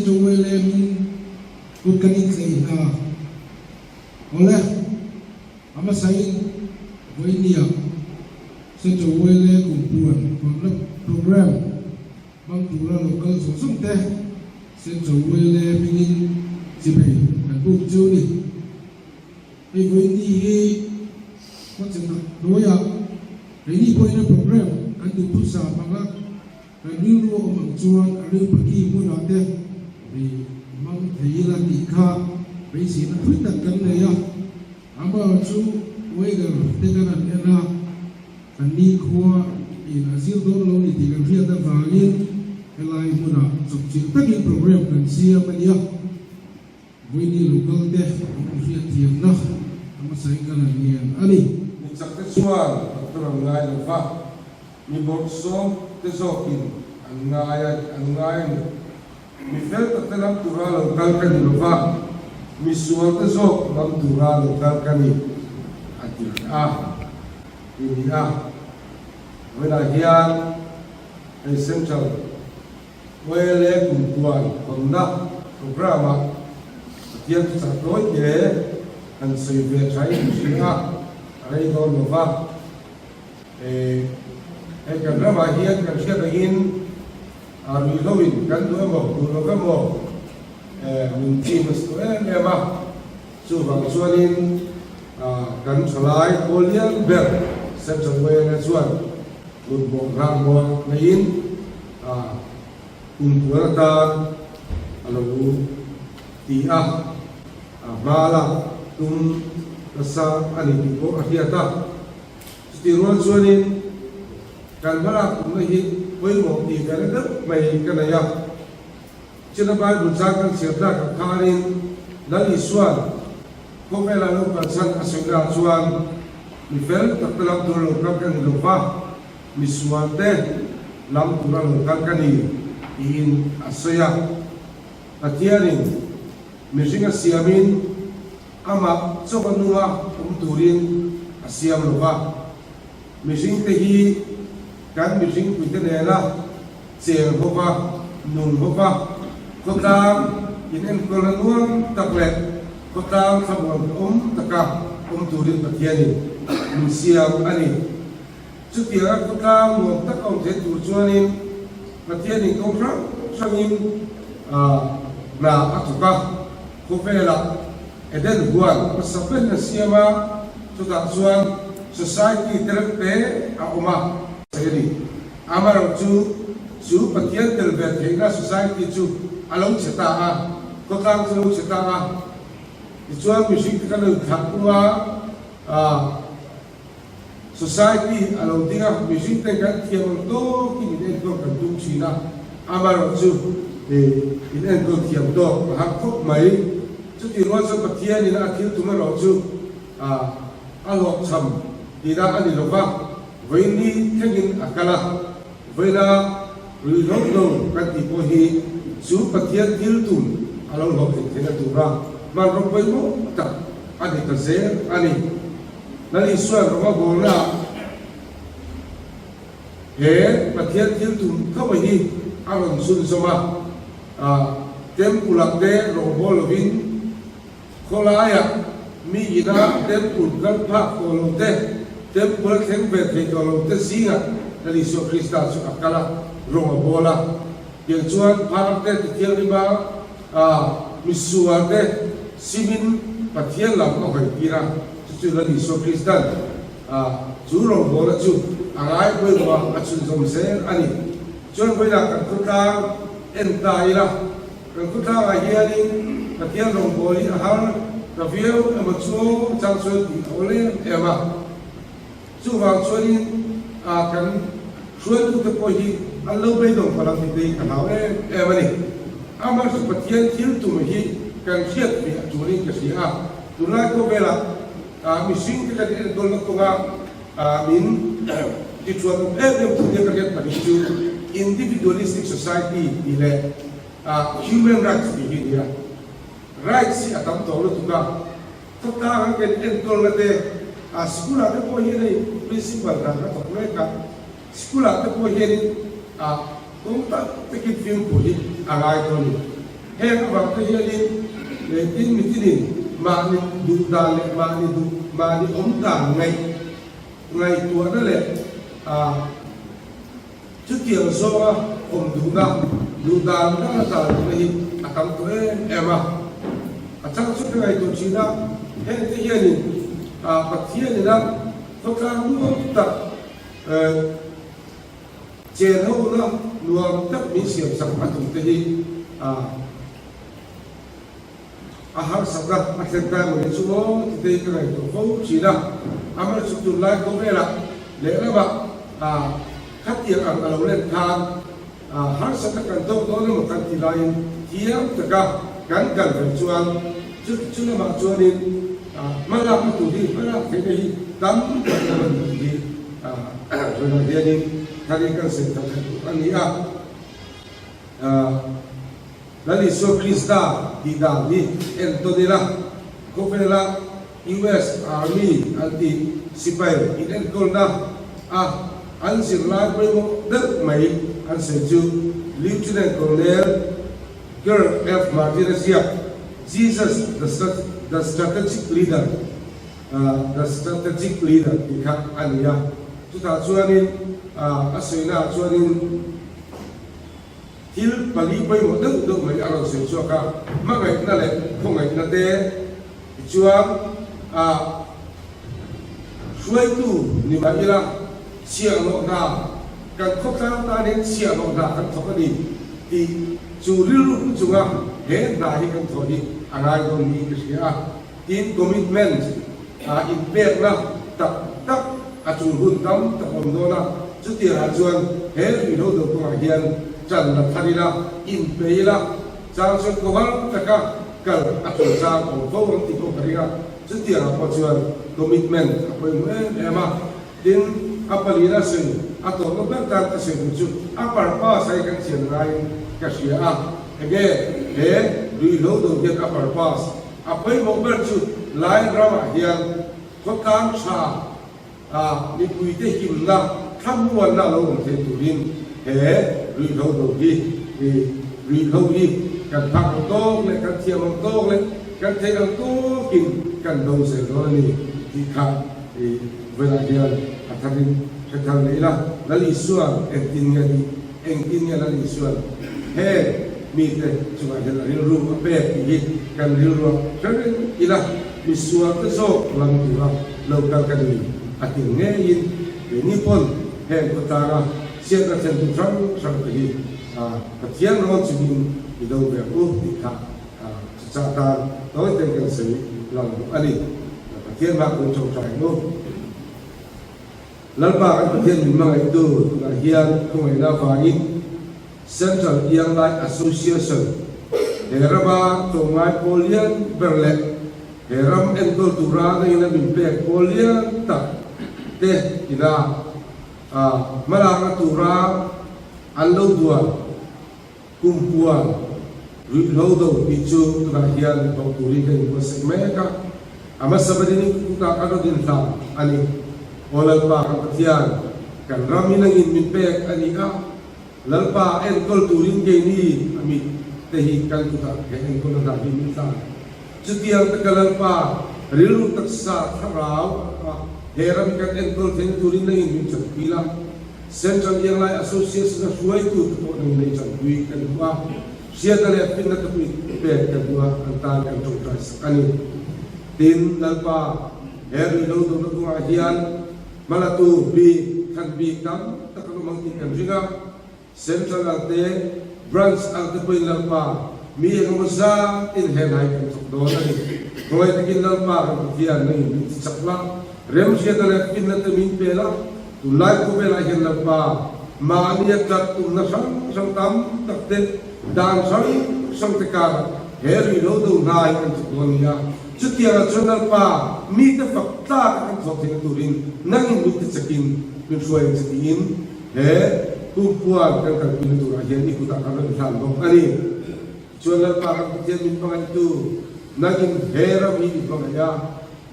Central YLA-in kut kan intlei hna. Awle, a hmasain vawinia Central YLA kumpuan hawnna programme hmang tura lo kal zawng zawng te Central YLA hmingin chibei kan buk chu ni. Hei vawiini hi khawchhekah hnuaiah keini pawhin a programme kan duh thusa hmanga kan rilru a awm ang chuan a ril paki hmunah te hei hmang thei ila tih kha beiseina thui tak kan nei a. Amah chu weather te kan han en a, kan nikhua in a zir dawn lo ni tih kan hriat avangin helai hmunah chawpchilh takin programme kan siam a nia. Vawiini local te an hriat thiamna a hmasain ka han ngen a ni. Mi chak te chuan doctor an ngai lo va, mi bawrhsawm te zawkin an ngai a, an ngai a ni. Mi fel tak te lam tura lo kal ka ni lo va, mi sual te zawk lam tura lo kal ka ni, a ti a, ti ni a. Vawiinah hian hei Central. YLA kumpuan hawnna programme-ah Pathian thuchah tawi te han sawi ve tha in hria a, a rei dawn lo va. Hei kan ramah hian kan hriat angin ruihhloin kan duh emaw duh lo emaw min chim a si tawh em em a, chuvang chuanin kan thalai pawl lian ber Central YLA chuan Mutmawh rangmawh neiin kum kual atan a lo ti a, a hma lak tum nasa a ni tih pawh a hriat a. Chutih rual chuanin kan hma lak tumna hi pawimawh tih ve na deuh mai ka nei a. China Bible chang kan chhiar tlak ang khanin Lal Isua'n khawvela lo kalsan a sawi naah chuan mi fel tak te lam tur lo kal ka ni lo va, mi sual te lam tura lo kal ka ni tiin a sawi a. Pathianin mihring a siamin amah chauh a nunga awm turin a siam lo va, mihring te hi kan mihring puite nena Cheng ho va, nung ho va, khawtlang in enkawl a nuam tak leh khawtlang thlamuan awm taka awm turin Pathianin min siam a ni. Chutianga khawtlang nuam tak a awm theih tur chuanin Pathianin kawng hrang hrangin hna a thawk a, khawvelah Eden huan hmasa ber a siam a, chutah chuan society tereuhte a awm a. A ni. Amaherawh chu, chu Pathian tel ve theihna society chu a lo chhe ta a, khawtlang chu a lo chhe ta a. Tichuan mihring te kan lo inthlah tung a, society a lo ding a, mihring ten kan thiam ang tawkin in enkawl kan tum thin a, amaherawh chu in enkawl thiam tawk a har khawp mai. Chutih rual chuan Pathianin a thil tum erawh chu a hlawhchham tihna a ni lova, Vawiini thlengin a kal a, vawiina ruihhlo lo kan tih pawh hi chu Pathian thil tum a lo hlawhtlin theihna tura hmanraw pawimawh tak a ni ta zel a ni. Lal Isua'n rawng a bawlnaah he Pathian thil tum tho hi a rawn chhunzawm a, Temple-ah te rawng bawl lovin Khawlaiah mi ina temple kal phak tawh lo te, temple a thleng ve thei tawh lo te zingah Lal Isua Krista chu a kal a, rawng a bawl a. Tiang chuan phar te tithianghlim a, misual te simin Pathian lam a hawi tir a, chu chu Lal Isua Krista'n chu rawngbawlna chu a ngai pawimawh a, a chhunzawm zel a ni. Chuan vawilah kan khawtlang en ta ila. Kan khawtlangah hianin Pathian rawngbâwl hi a har ta viau emaw chu chang chuan tih a awl em em a. Chuvang chuanin kan hruaitute pawh hi an lo beidawng palh ang tih te hi ka hlau em em a ni. Amaherawhchu Pathian thil tum hi kan hriat ve a tulin ka hria a. Tunlai khawvelah mihring te kan enkawlna kawnga min tithuan awm em em thu te ka hriat pahnih chu individualistic society tih leh Human rights tih hi a ni a, rights hi a tam tawh lutuk a, khawtlang an kan enkawlna te, school ah te pawh hian hei principal dan a thawk mek a, school ah te pawh hianin kawng tak takin fimkhur hi a ngai dawn a ni. Heng avang te hianin tin mitinin mahni duh dan leh mahni duh mahni awm dan ngaih ngaihtuahna leh chutiang zawnga awm duhna duh dan dang a tlan duhna hi a tam tawh em em a. A chang chu ka ngaihtuah thin a, heng te hianin Pathian ina khawtlang nuam tak Chen hona nuam tak min siam sak a tum te hi a harsatna a thlen kai mawni chu aw ti te hi ka ngaihtuah fo thin a. Amaherawhchu tunlai khawvelah lehlamah khatiang ang a lo len khan harsatna kan tawk dawn emaw kan ti laiin thiam taka kan kal ve chuan chu chu lamah chuanin hmalakna tur hi hmalak theihna hi tam tak a rawn tih hi Tunah hianin thar hi kan sawi tak khat tur a ni a, Lal Isua Krista tih dan hi entawn ila, khawvela US Army an tih sipai inenkawlna a an zirlai pawimawh deuh mai an sawi chu Lieutenant Colonel Gerd F. Martin a ziak Jesus the Strategic Leader The Strategic Leader tih kha a ni a, chutah chuanin a sawinaah chuanin thil pali pawimawh deuh deuh mai a rawn sawi chhuak a, hmangaihna leh khawngaihna te, tichuan hruaitu ni mah ila chhiahhlawh hna, kan khawtlang tan hian chhiahhlawh hna kan thawk a ni tih chu rilru pu chunga he hna hi kan thawh hi a ngai dawn niin ka hria a. Tin, commitment, ah inpekna tak tak a tul hun tam tak awm dawn a, chutiangah chuan he ruihhlo do kawngah hian tan la thar ila, inpe ila, chang chuan kawhar taka kal a tul chang awm fo ang tih pawh ka ring a, chutiangah pawh chuan commitment a pawimawh em em a. Tin, a palina sawi a tawhna ber tan ka sawi duh chu a purpose a hi kan chian ngaiin ka hria a, enge he ruihhlo do hian a purpose A pawimawh ber chu Lai ramah hian khawtlang tha ah mipuite himna thlamuanna lo awm thei turin he ruihhlo do hi ruihhlo hi kan phak ang tawk leh kan thiam ang tawk leh kan theih ang tawkin kan do zel dawn a ni tih kha vawilah hian a tharin hre thar leh ila. Lal Isuan engtin nge tih Engtin nge Lal Isuan heng mite chungah hian a rilru a pek tih hi kan rilruah hre reng ila, misualte zawk lam tura lo kal ka ni a ti ngeiin keini pawn heng khawtlanga chhiatna thlentu hrang hrang te hi Pathian rawn chungin i do ve ang u tih kha chuchah tan tawi ten kan sawi lang duh a ni. Pathian hmah kan tawngtai ang u. Lalpa kan Pathian min hmangaihtu tunah hian khawngaihna avangin Central Young Lai Association he rama tlawmngai pawl lian ber leh he ram enkawl tura nangin a min pek pawl lian tak te ina hmalakna tura an lo duan Kumpuan ruihhlo do tih chu tunah hian thawk turin ka inbuatsaih mek a, a hmasa berin in kutah ka rawn inhlan a ni. Aw Lalpa kan Pathian, kan ram hi nangin min pek a ni a, Lalpa enkawl turin keini a mit te hi kan kutah he enkawlna hna hi min hlan. Chutiang taka Lalpa rilru taksa thlarau a he ram hi kan enkawl theihna turin nangin min chanpui la. Central Ianglai Association a hruaitu te pawh nang nei chanpui kan duh a, hriatna leh finna te pawh i pek kan duh a, an tan kan tawngtai sak a ni. Tin, Lalpa, he ruihhlo dawhna kawngah hian hmalatu bik, than bik tam tak an awm ang tih kan ring a, Central ang te, Branch ang te pawhin Lalpa, mi engemaw zat in he hna hi kan thawk dawn a ni. Khawngaih takin Lalpa kan Pathian nangin min ti chak la, remhriatna leh finna te min pe la, Tunlai khawvelah hian Lalpa mahnia tlat tumna hrang hrang tam tak te, dan hrang hrang te karah he ruihhlo do hna hi kan thawk dawn nia. Chutiangah chuan Lalpa mite fak tlaka kan thawk theihna turin nangin min tichakin min hruai ang che tiin he kumpuan kan kalpuina turah hian i kutah kan rawn hlan bawk a ni. Tichuan Lalpa kan Pathian min hmangaihtu nangin he ram hi i hmangaih a,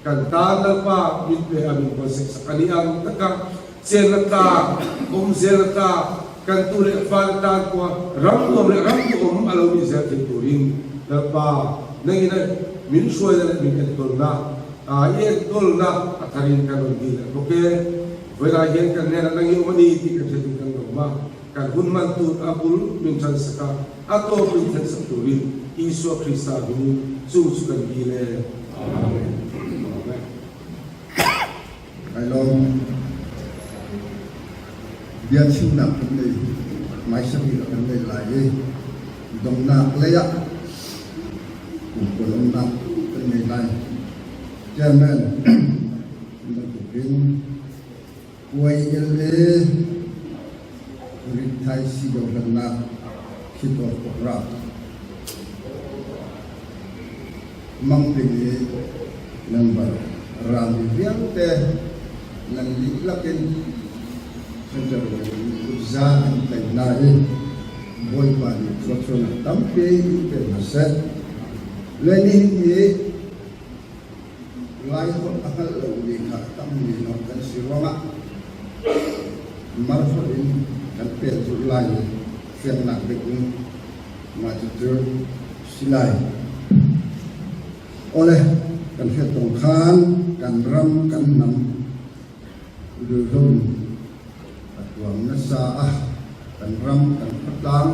Kan tan Lalpa min pe a min buatsaih sak a ni ang taka chenna tlak, awmzelna tlak, Kan tu leh fate tan pawha ram nuam leh ram duhawm a lo nih zel thei turin Lalpa nangin a min hruaina leh min enkawlna, i enkawlna a tharin kan rawn dil leh bawk e. Vawilah hian kan hnenah nang i awm a ni tih kan hriatin kan lawm a, kan hun hman tur a bul min ṭansak a, a tawp min thlensak turin Isua Krista hmingin chu chu kan dil e. Amen. Amen. Kailawm biachimnak kan nei hmaisa bik ah kan nei lai i donghnak lei ah kumpuan umnak kan nei lai. Chairman bantukin YLA Ritthai si dohlannak kick-off program Mangping i member rami vialte nan dihlak in Central lei in kutza an tlaih hna i Bawipa nih thluachuahnak tampi in pe hna seh. Le nihin hi Laiholh a hngalh lomi kha a tammi lawng kan si ruangah Marholh in kan pehzulh lai i fiangnak bik in mah cucu si lai. Awle, kan hriat tong khan kan ram kan hnam lulhum a tuam nasa a, kan ram kan khuatlang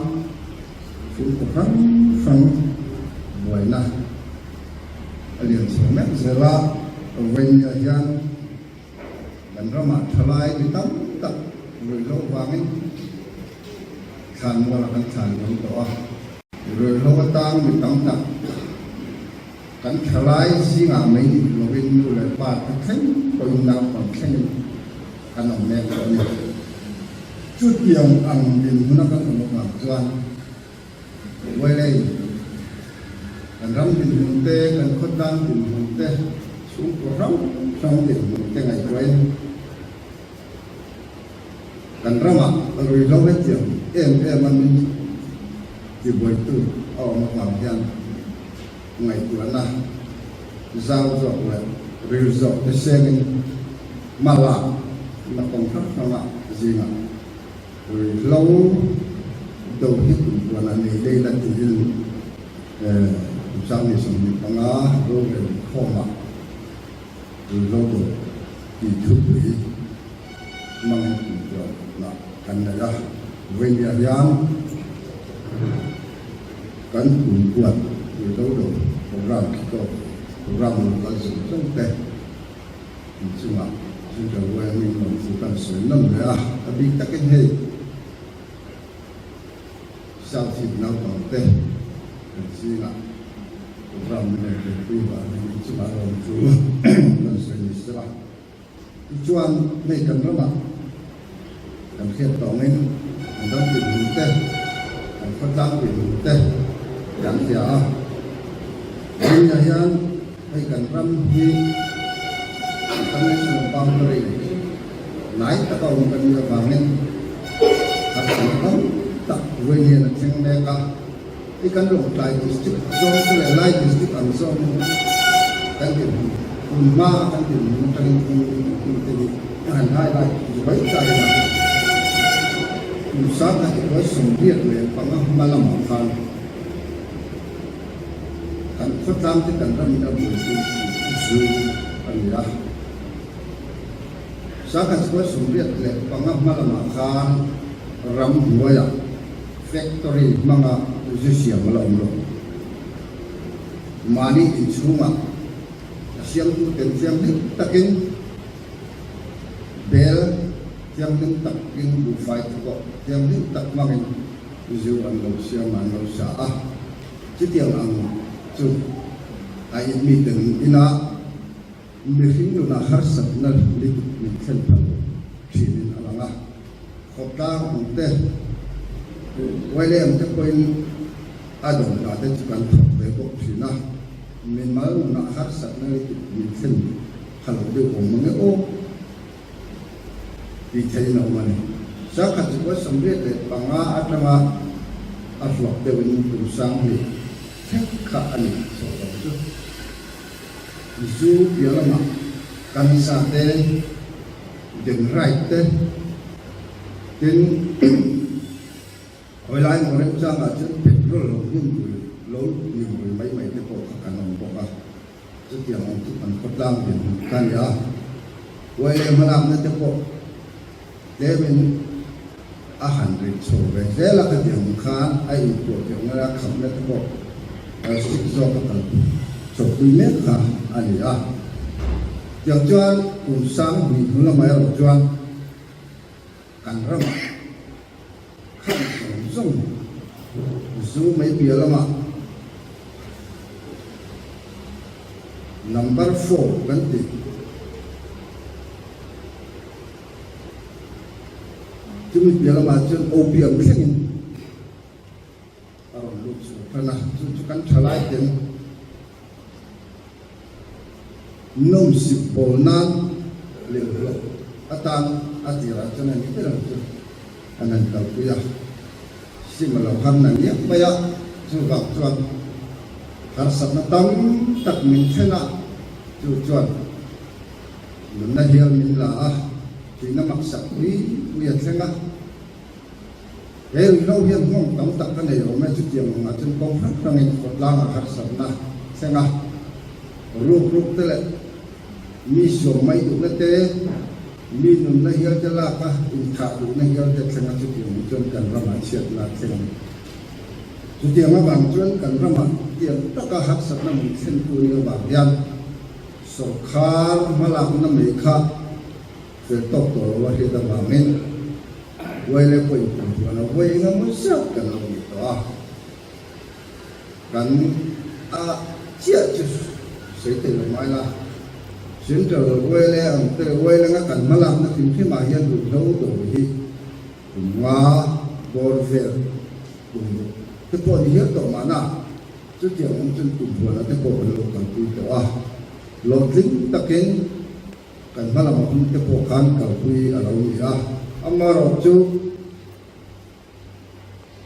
chhungkaw hrang hrang buaina a lian chho mek zel a, Vawinia hian kan ramah thalai mi tam tak ruihhlo vangin thlanmualah kan thlan ngam tawh a, ruihhlo atang mi tam tak Kan thalai zingah mai nih lovin nu leh pa te thleng pawhin naupang thlengin kan awm mek tawh a ni. Chutiang ang dinhmuna kan awm avang chuan Wailei, kan ram dinhmun te, kan khawtlang dinhmun te, chhungkaw hrang hrang dinhmun te ngaihtuahin kan ramah ruihhlo hetiang em em a min tibuaitu a awm avang hian ngaihtuahna zau zawk leh ril zawk te sengin hma lak na kawng hrang hrangah zingah ruihhlo do hi kumpuan a nei lei la tiin kum 2025 rorel khawmah ruihhlo do tih thupui hmangin kumpuan kan nei a. Vawinia hian kan kumpuan ruihhlo do program khi tawk program lo kal zawng zawng te inchungah Central yma lawmthu kan sawi nawn leh a, a bik takin hei South Hip naupang te kan zingah program min rawn pekpui vangin inchungah lawmthu kan sawi ni sela. Tichuan, hei kan ramah kan hriat tawngin kan ram dinhmun te, kan khawtlang dinhmun te kan hria a. Tunah hian hei kan ram hi international boundary hnai taka awm kan nih avangin harsatna tam tak vawiin a thleng mek a. Hi kan Lawngtlai District zawng te leh Lai District ang zawng kan dinhmun hun hma a kan dinhmun atangin hun te hi a han highlight zuai ta ila. Kum 1975 hma lamah khan kan khawtlang te kan ram in a buaipui chu zu a ni a. 1975 hma lamah khan ramhnuaiah Factory hmanga zu siam a la awm lo. Mahni inchhungah a siamtu ten thianghlim takin bel thianghlim takin buhfai te pawh thianghlim tak hmangin zu an lo siam a, an lo sa a. Chutiang ang chu a inmi ten inah mihring nunah harsatna lutuk min thlen phal thinin a lang a. Khawtlang ang te, William te pawhin a dawm hna te chu kan thawk ve bawk thin a, mimal nunah harsatna lutuk min thlen pha lo deuh awm mang e aw tih theihin a awm a ni. Sakhat chu pawh 85 atanga a hluak deuhin kum 2000 thleng kha a ni chhoh lo chu. Zu piah lamah kansa te, Den right te, tin. Hawi lai maw remchangah chuan petrol lo hnim rui lo hnim rui mai mai te pawh kha kan awm bawk a, chutiang ang chu kan khawtlang ve hmun kha a ni a. Huai leh hmalakna te pawh tlemin a han rit chho ve zel a, khatiang ang khan a inpuah keuhna leh a khamna te pawh strict zawk a kal chhopui mek kha a ni a. Tiang chuan kum sang hnih hnu lamah erawh chuan kan ramah khan zawng zawng zu mai piah lamah number four kan tih chumi piah lamah chuan opium thlengin a rawn lut chhuak tan a, chu chu kan thalai ten nawmsip pawl nan leh hlawh atan a tirah chuan a ni ber ang chu an han kalpui a, sim a lo har na ngiak mai a, chuvang chuan harsatna tam tak min thlen a, chu chuan nunna hial min la a, tuina maksak pui pui a thleng a. He ruihhlo hian nghawng tam tak a nei awm e, chutiang angah chuan kawng hrang hrangin khawtlangah harsatna thleng a, ruk ruk te leh mi suam mai duhna te, mi nunna hial te lak a inthah duhna hial te thleng a, chutiang ang chuan kan ramah chhiatna a thleng a ni. Chutiang avang chuan kan ramah tiang taka harsatna min thlentu nih avang hian sawrkhar hmalakna mai kha Fel tawk tawh lo a hriat avangin Uaile pawhin kum huan a vawi eng emaw zat kan lo ni tawh a, kan a chiah chu sawi thei lo mai la. Central Uaile ang te leh Uaile anga kan hmalakna hrim hrimah hian ruihhlo dawr hi kum nga bawr vel kum ruk te pawh ni hial tawh mahna chutiang awm chuan kum huan ah te pawh kan lo kalpui tawh a, hlawhtling takin Kan hma lam hun te pawh khan kalpui a lo ni a, amaherawh chu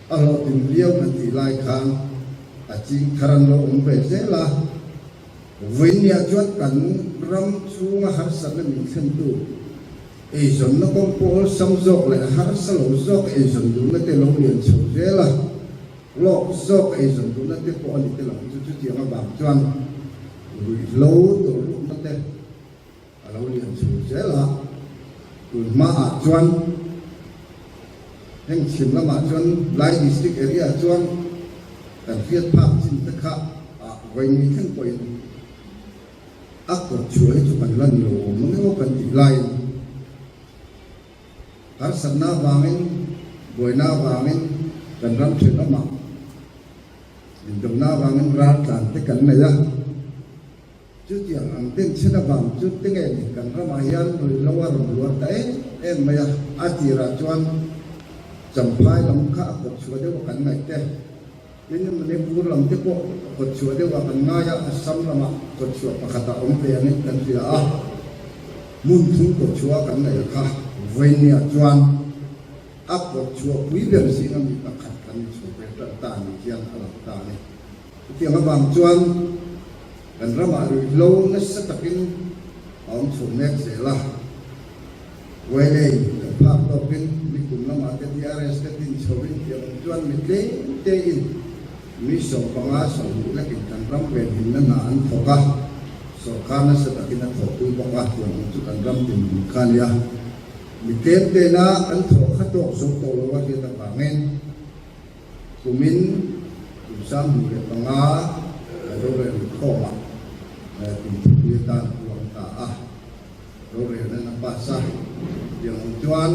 a hlawhting viau kan tih lai khan a ching thar an lo awm ve zel a. Vawinia chuan kan ram chhunga harsatna min thlentu eizawnna kawng pawh awlsam zawk leh harsa lo zawk eizawn duhna te lo lian chho zel a, hlawk zawk eizawn duhna te pawh a ni tel ang chu. Chutiang avang chuan ruihhlo tawlrukna te a lo lian chho zel a, tun hmaah chuan heng chhim lamah chuan Lai District area chuan kan hriat phak chin te kha ah vawiin thleng pawhin a kawt chhuah hi chu kan la ni lo awm ang emaw kan tih laiin harsatna avangin buaina avangin kan ram thenawmah indawmna avangin raltlan te kan nei a. Chutiang ang ten chhen avang chu tinge ni kan ramah hian ruihhlo a rawn luar ta em em mai a, a tirah chuan Champhai lam kha a kawt chhuah deuh a kan ngaih te, tin Manipur lam te pawh a kawt chhuah deuh a kan ngai a, Assam lamah kawt chhuah pakhat a awm ve angin kan hria a, hmun thum kawt chhuah a kan ngaih a kha Vawinia chuan a kawt chhuah pui ber zinga mi pakhat kan ni chho ve tan ta ni hian a lang ta a ni. Chutiang avang chuan kan ramah ruihhlo nasa takin a awm chho mek zel a. Uailei kan phak tawkin nikum lamah te DRS te din chhoin tiang awm chuan mi tlem tein mi 15 20 lekin kan ram venhimna hna an thawk a, sawrkar nasa takin a thawhpui bawk a, tiang awm chu kan ram dinhmun kha a nia. Mi tlem tena an thawh kha tawk zo tawh lo a hriat avangin, Kumin kum 25 rorel inkhawmah kum thupui atan a puang ta a, rorelna na pass a. Tiang ang chuan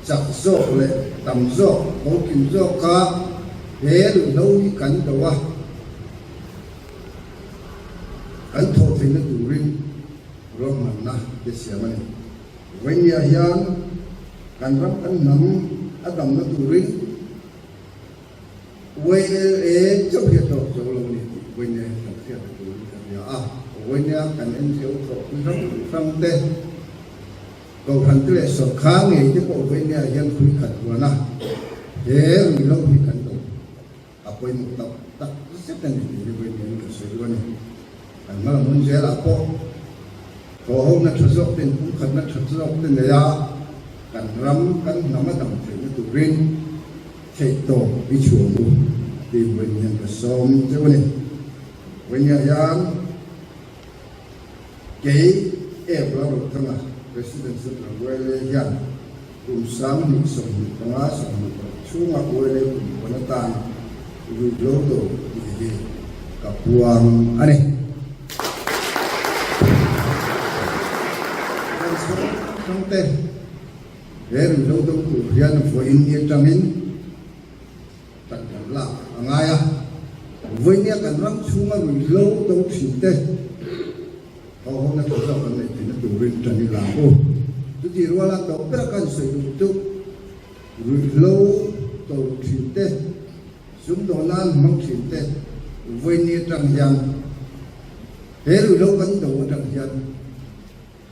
chak zawk leh tam zawk, bokim zawka he ruihhlo hi kan do a, kan thawh theihna turin ruahmanna te siam a ni. Vawinia hian kan ram kan hnam a damna turin YLA chauh hi a tawk zo lo a ni tih Vawinia hi kan hriat a turin ka hria a. Vawinia kan NGO thawhpui hrang hrang te, Kohhran te leh sawrkhar ngei te pawh Vawinia hian hrui khat huan a, he ruihhlo hi kan do. A pawimawh tak tak zet a ni tih hi vawiin hian ka sawi duh a ni. Kan hma lam hun zelah pawh thawhhona tha zawk ten pumkhatna tha zawk te nei a, kan ram, kan hnam a dam theihna turin. Theih tawp i chhuang u tih vawiin hian ka sawm cheu a ni. Vawiin hian kei Ep Lalrothanga President Central YLA hian kum 2025 26 chhunga YLA kum pawn atan ruihhlo do tih hi ka puang a ni. Kan chhung hrangte. He ruihhlo do tur hian vawiin ni atangin tan kan lak a ngai a, vawiinia kan ram chhunga ruihhlo do thin te thawhhawmna tha zawk an neih theihna turin tan i lak u. Chuti ruala tawp bera kan sawi duh chu ruihhlo do thin te, sumdawn nan hmang thin te vawiin ni atang hian he ruihhlo kan do atang hian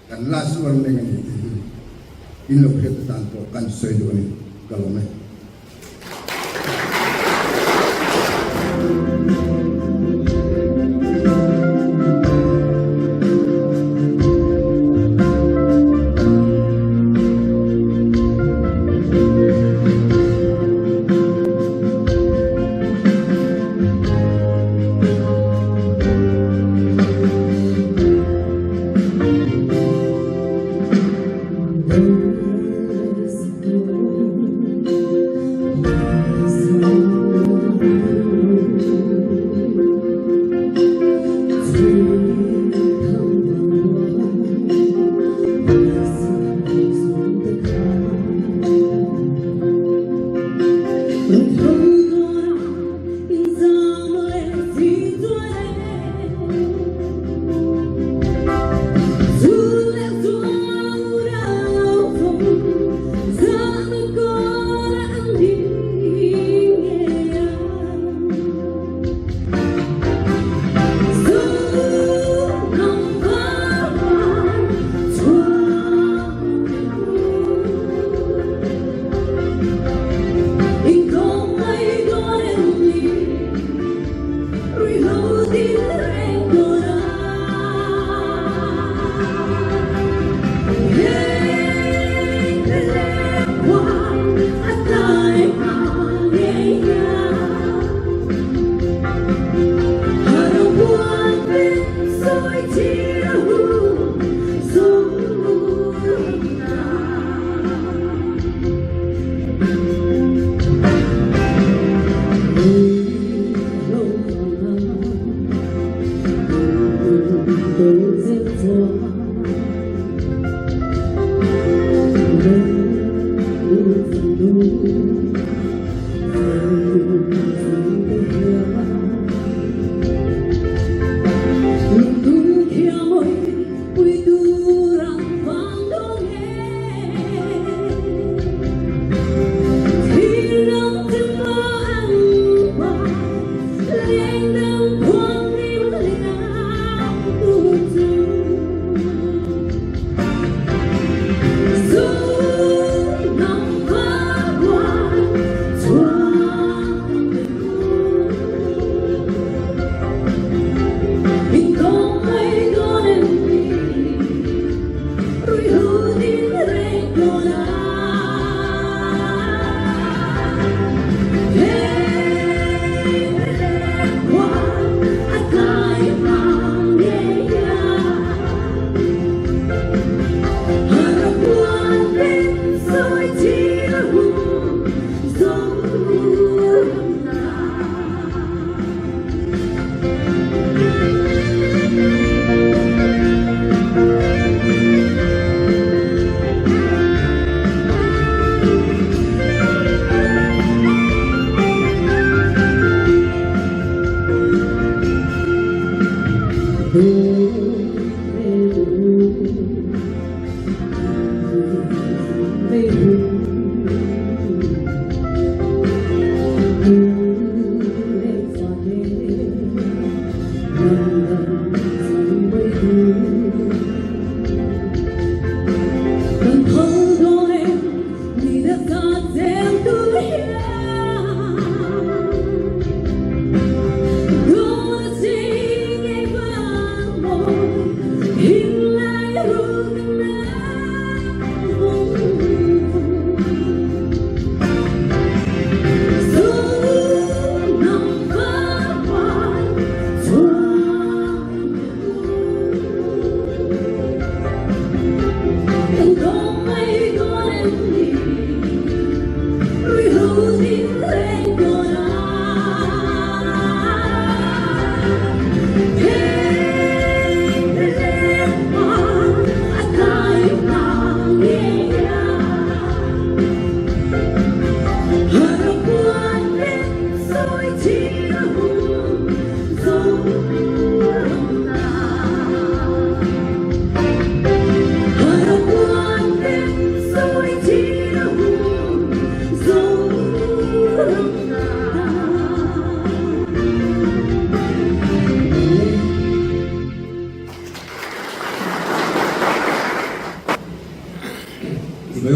Kan last warning a ni tih hi in lo hriat atan pawh kan sawi duh a ni. Ka lawm e.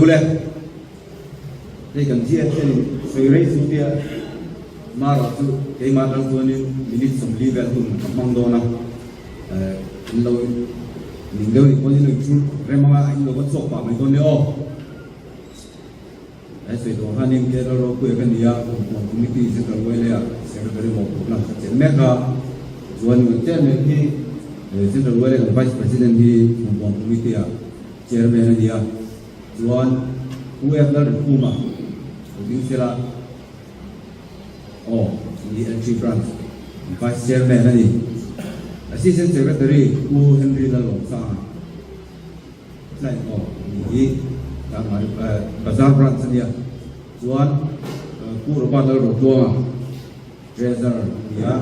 le, hei kan GF hianin sawi rei chu tia Mara chu keimah atang chuanin minute 40 vel hun ka hmang dawn a, in lo ning deuh nih pawhin in lo inchhung rem anga in lo va chhuak pah mai dawn nia aw. He sawi tawh khanin Kerala ropuia ka ni a, Kumpuan Committee Central YLA ah Secretary mawhphurhna ka chelh mek a, chuan kan Chairman hi Central YLA kan Vice President hi Kumpuan Committee ah Chairman a ni a, chuan Pu F Lalrinkhuma lo ding sela aw ni LG Branch Vice Chairman a ni. Assistant Secretary Pu Henry Lalawmsanga. Tlai aw ni hi Chanmari Bazar branch a nia chuan Pu Robert Lalrotluanga Treasurer a ni a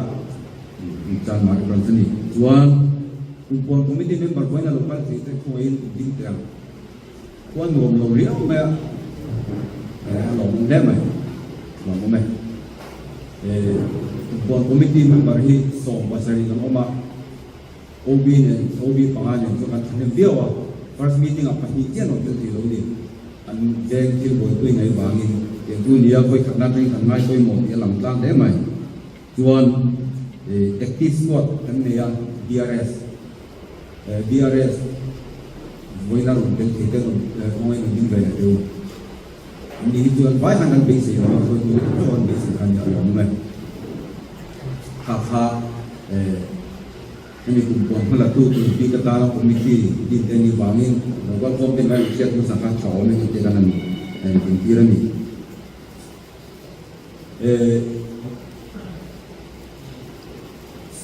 Chanmari branch a ni chuan Kumpuan Committee member pawhin a lo kal thei te khawngaihin in ding teh ang khua nuam lo riau mai a a lawmawm hle mai lawmawm e Kumpuan Committee member hi 70 an awm a. OB nen OB panga nen chuan kan thahnem viau a, first meeting ah pahnih chiah lo tel thei lo ni. An veng thil buaipui ngaih vangin tiang chu nia vawi khatna atangin kan ngai pawimawh tih a lang tlang hle mai. Chuan active squad kan nei a, DRS DRS vawiina rawn tel thei te rawn kawngin rawn ding ve leh teh u. An ni hi chuan vai khan kan beisei lo a, hruaitu te pawh kan beisei kha a ni a lawm e. Kha kha hemi kum puan hma latu tur bik atana committee din te nih vangin local form ten kan inhriat hmasa kha tha awm e tih te kan han intir a ni.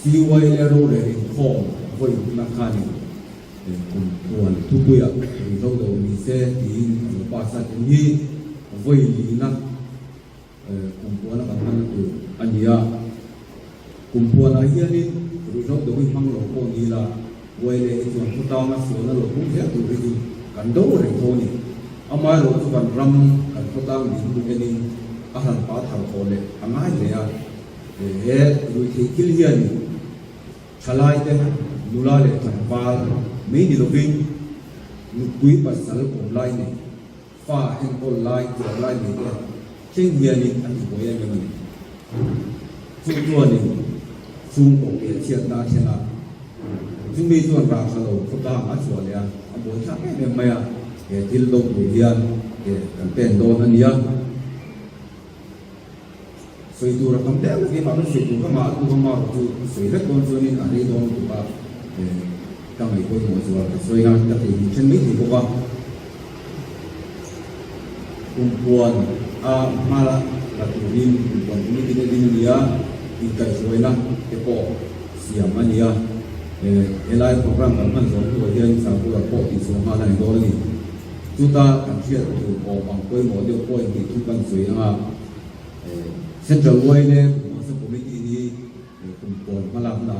CYLA rorel inkhawm vawi huna khanin kum puan thupuiah ruihhlo do ni se tiin a lo pass a, tun hi vawi lina Kum puana kan hmanna tur a ni a, kum puanah hianin ruihhlo do hi hmang lo pawh ni ila, uai leh hi chuan khawtlanga sualna lo pung zel tur hi chu kan do reng tho a ni. Amaherawh chu kan ram, kan khawtlang dinhmun enin a hranpa thar thawh leh a ngai hle a, he ruihtheih thil hianin thalaite, nula leh tlangval mai ni lovin nupui pasal awm lai nei, Fa enkawl lai tuar lai nei te thleng hianin a ti buai em em a ni. Chu chuanin chhungkaw piah chhiatna a thlen a, chumi chuan rah tha lo khawtlang a chhuah leh a, a buai thlak em em mai a, he thil do tur hian ke kan pen dawn a nia. Sawi tur a tam deuh vek keimah kan sawi tur ka ngah a tu ka rawh chu ka sawi vek dawn chuanin a rei dawn lutuk a ka ngaih pawimawh zual ka sawi a ka thei hnih then mai thei bawk a kumpuan a hma la turin kumpuan committee te ding a ni a inkaihhruaina te pawh siam a ni a helai program kan hman zawh hnuah hian Sakura pawh tihchhuah nghal a ni dawn a ni. Chuta kan hriat tur awm ang pawimawh deuh pawh in tih thu kan sawi ang a, Central YLA Kumpuansa Committee hi kumpuan hmalakna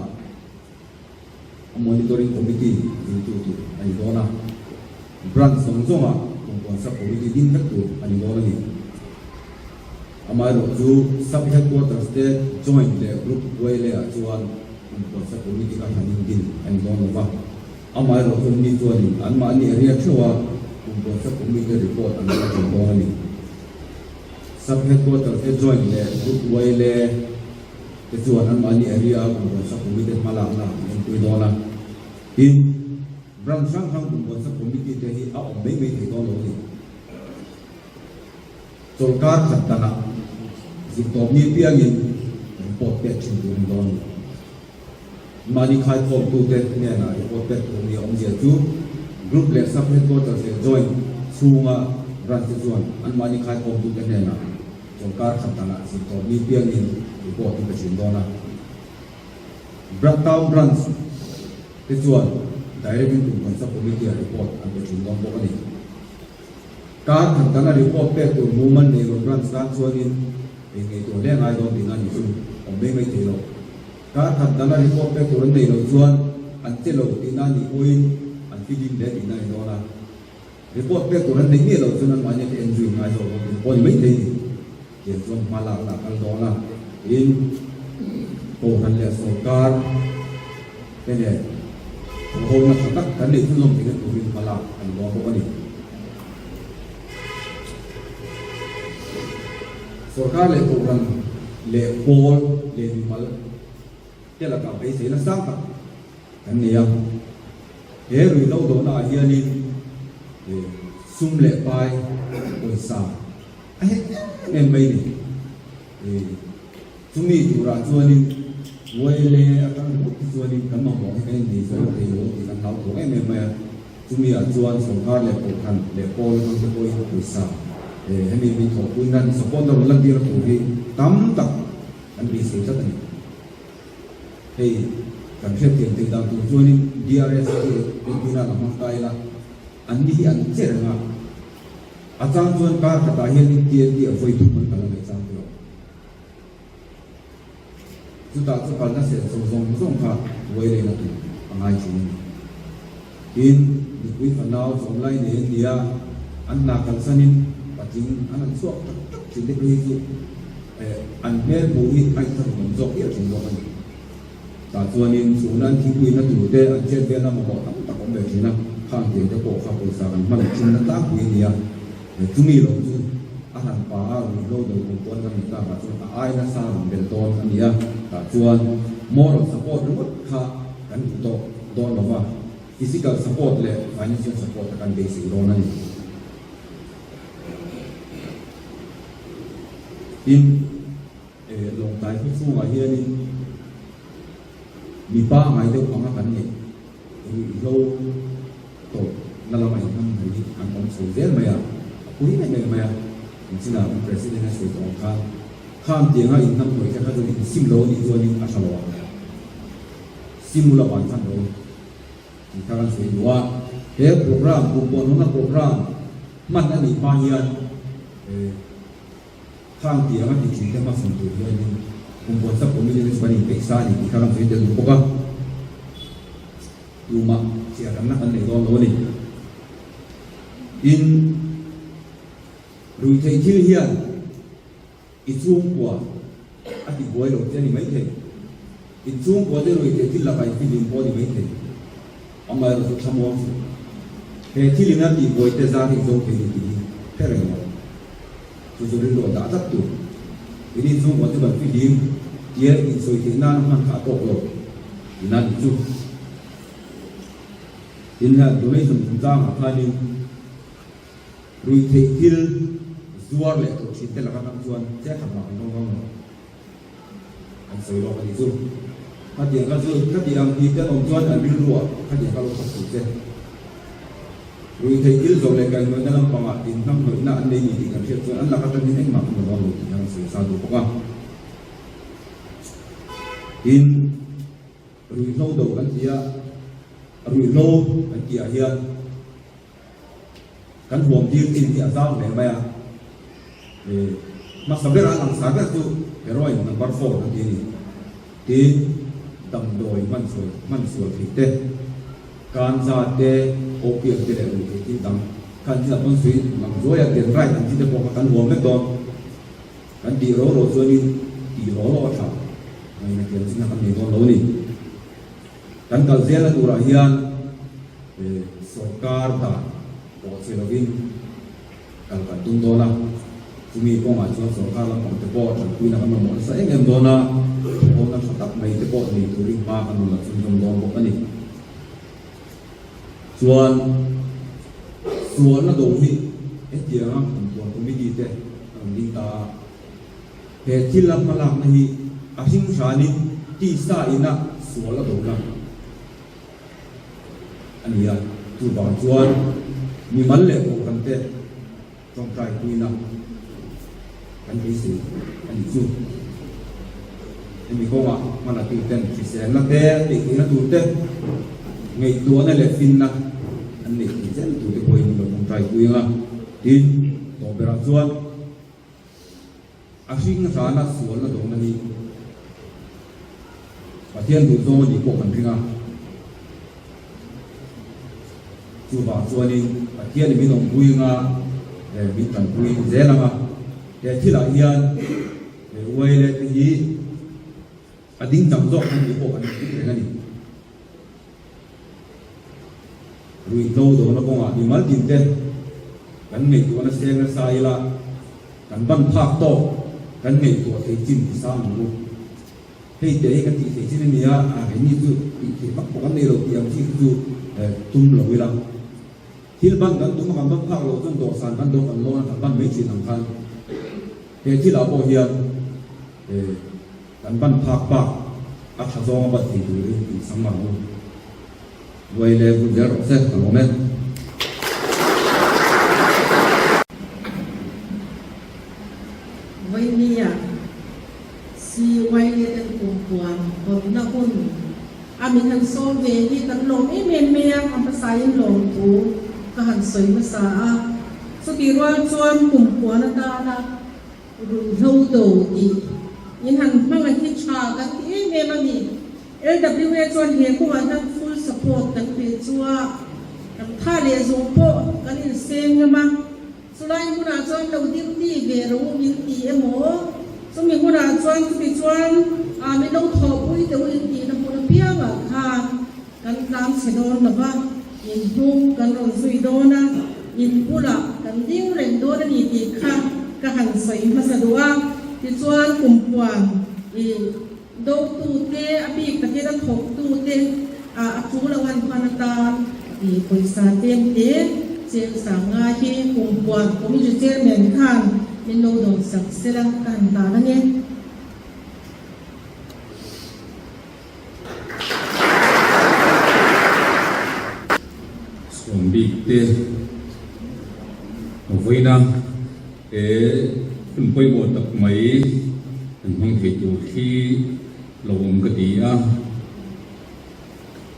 a Monitoring Committee dintu tur a ni dawn a, Branch zawng zawngah Kumpuansa Committee din vek tur a ni dawn a ni. Amaherawh chu Sub Headquarters te Joint leh Group YLA ah chuan Kumpuansa Committee kha hran in din a ni dawn lo va. Amaherawh chu mi chuanin anmahni area theuh a kum pawisa committee report an la ṭhin dawn a ni. Sub Headquarters te joint leh Group YLA te chuan anmahni area a kum pawisa committee hmalakna an enpui dawn a. Tin, Branch hrang hrang kum pawisa committee te hi a awm mai mai thei dawn lo a ni. Chawlhkar khat danah zirtawpni piangin report pek ṭhin tur a ni dawn a ni. Mahni khaikhawmtute hnenah report pek tur nia awmzia chu Group leh Sub Headquarters leh Joint chhunga Branch te chuan anmahni khaikhawmtute hnenah chawlhkar khat danah zirtawpni piangin report hi pe thin dawn a. Town Branch te chuan Direct in kum Sub Committee-ah report an pe thin dawn bawk a ni. Kar khat danga report pek tur mumal nei lo Branch tan chuanin ei ngei tur hle ngai dawn tihna ni chu awm mai mai thei lo. Kar khat danga report pek tur an nei lo chuan an che lo tihna nih pawhin an filim hle tihna a ni dawn a. Report pek tur an nei miah lo chuan anmahni te en zui ngai zawk dawn tih pawh a ni mai thei ni. Tiang chuan hma lakna a kal dawn a, tin Kohhran leh sawrkar te nen thawhhona tha tak kan neih chhunzawm theihna turin hma lak a ni dawn bawk a ni. Sorkar leh kohhran leh pawl leh mimal te lakah beiseina sang tak kan nei a. He ruihhlo dawhna ah hianin sum leh pai pawisa a hek em em mai ni. Chumi turah chuanin YLA atang ringawt te chuanin kan mamawh hi kan innei zo lo thei lo tih kan hlauthawng em em mai a. Chumi ah chuan sorkar leh kohhran leh pawl atang te pawhin pawisa hemi min thawhpui nan support na rawn lantir a tur hi tam tak kan beisei tlat a ni. Hei kan hriatthiam theih dan tur chuanin DRS te entirna la hmang ta ila an ni hi an che reng a, a chang chuan kar khatah hianin TNT a vawi thum an kal a ngaihchang te lo. Chutah chu kalna senso zawng zawng kha uai lehna tur a ngai thin a ni. Tin, nupui fanau chawmlai nei an ni a, an hna kalsanin patling an han chhuak tak tak thin te phei hi chu an hmel hmuh hi a inthlahrunawm zawk hial thin zawk a ni. Tah chuanin chhungna an thingpuina tur te, an chet velna mamawh tam tak awm ve thin a, khang tiang te pawh kha pawisa kan hman thinna tlangpui a ni a. Chumi lo chu a han pa a, ruihhlo do kum pawn kan nih takah chuan a ai nasa rawn bel dawn a ni a, tah chuan moral support ringawt kha kan duh tawh dawn lo va, physical support leh financial support a kan beisei dawn a ni. Tin, Lawngtlai khaw chhungah hianin mi pangngai deuh anga kan neih ruihhlo tawp na lama inham hnai hi an awm chho zel mai a, a pui em em mai a, engchinah kan President a sawi tawh ang khan khang tianga inham hnawih te kha chuan insim lo a nih chuanin a tha lo ang, sim ula van chhan lo tih kha kan sawi duh a, he programme kumpuanhawna programme hman a nih hma hian Khang tiang a ti thin te hmasawn tur hianin kum puan sap committee te chu kan inpeih sa a ni tih kha kan sawi tel duh bawk a, tumah chhiar kanna kan nei dawn lo a ni. Tin, ruihtheih thil hian i chhungkua a ti buai lo che a ni maithei. In chhungkua te ruihtheih thil lakah in fihlim pawh a ni maithei. Amaherawh chu thlamuang suh. He thil in a tihbuai te zar hi zo thei ni tih hi hre reng lo. Chu chu rilru a dah tlat tur. In in chhungkua chu kan fihlim tia insawi theih nana hman kha a tawk lo tihna a nih chu. Tin, donation chungchangah khanin ruihtheih thil zuar leh tawh thin te laka tang chuan che khat mah kan dawng ngam lo. An sawi lawk a nih chu. Khatiang kha chu khati ang tih te an awm chuan an rilru ah khatiang kha lo thawk tur che. Ruihtheih thil zawh leh kaihhnawihna lampangah inhnamhnawihna an nei ni tih kan hriat chuan an lak atangin engmah kan la dawn lo tih kha kan sawi sa duh bawk a. Tin, ruihhlo do kan ti a, ruihhlo kan tih ah hian Kan huam tir chin hi a zau hle mai a, hmasa bera langsar ber chu heroin number four an ti a ni. Tin, damdawi hman sual hman sual theih te, kanza te, opium te leh ruihtheih thil dang khan thil a pawn sui lang zuai a, dendrite ang chi te pawh kha kan huam vek dawn. Kan tih ro ro chuanin tih law law a tha ngaihna thiam chin a kan nei dawn lo a ni. Kan kal zelna turah hian sorkar dan pawh che lovin kal kan tum dawn a, chumi kawngah chuan sorkar lampang te pawh tanpuina kan mamawh nasa em em dawn a, thawhawmna tha tak mai te pawh nei turin hma kan rawn la chhunzawm dawn bawk a ni. Chuan sualna do hi hetianga kumpuan committee te an rawn ding ta a. He thil a hmalakna hi a hring hranin tisa ina sual a dona a ni a, chuvang chuan mimal leh kohhran te tawngtai puina kan beisei a ni chu. Hemi kawngah hmala tu ten hriselna te, peihtheihna tur te, ngaihtuahna leh finna an neih theih zel tur te pawhin lo tawngtai pui ang a, tin, tawp berah chuan, A hring hrana sualna dawng a ni. Pathian duh zawng a nih pawh kan ring a. Chuvang chuanin Pathianin min awmpui anga min tanpui zel ang a. He thilah hian he uaile te hi a ding chang zawk an nih pawh kan ring reng a ni. Ruihhlo dawhna kawngah mimal tin te kan ngaihtuahna seng nasa ila kan ban phak tawk. Kan ngaihtuah thei chin ti sang ang u. Hei teh hi kan tih theih chin a nia, a keini chu tih theih vak pawh kan nei lo tih ang chi kha chu tum lo ila. Thil ban kan tum a kan ban phak loh chuan dawhsan kan dawh kan lawn a kan ban mai thin ang khan he thilah pawh hian kan ban phak bak a tha zawnga ban thei turin tih sam ang u. Buai leh hun zel rawh se ka lawm e. Vawinia CY ten kumpuan hawnna hun a min han sawm ve hi kan lawm em em mai a, a hmasain lawmthu ka han sawi hmasa a. Chutih rual chuan kumpuan atana ruihhlo do tih in han hmang a hi tha kan ti em em a ni. LWA chuan he kawngah hian full support kan pe chu a, kan tha leh zawng pawh kan inseng ngam a. Chulai hmunah chuan lo duty ve ro min ti emaw? Chumi hmunah chuan chuti chuan aa min lo thawhpui teh u in tihna hmun apiangah khan kan tlang chhe dawn lo va, in hnung kan rawn zui dawn a, in bulah kan ding reng dawn a ni tih kha ka han sawi hmasa duh a. Tichuan kumpuan i dotute, a bik takin a thawktute a ṭul lo an hman atan i pawisa tlem te cheng sang ngai hi kumpuan committee chairman khan min lo dawn sak sela ka han tan ange. Sawm bik te a vawiin a. He hun pawimawh tak mai kan hmang thei tur hi lo awm ka ti a,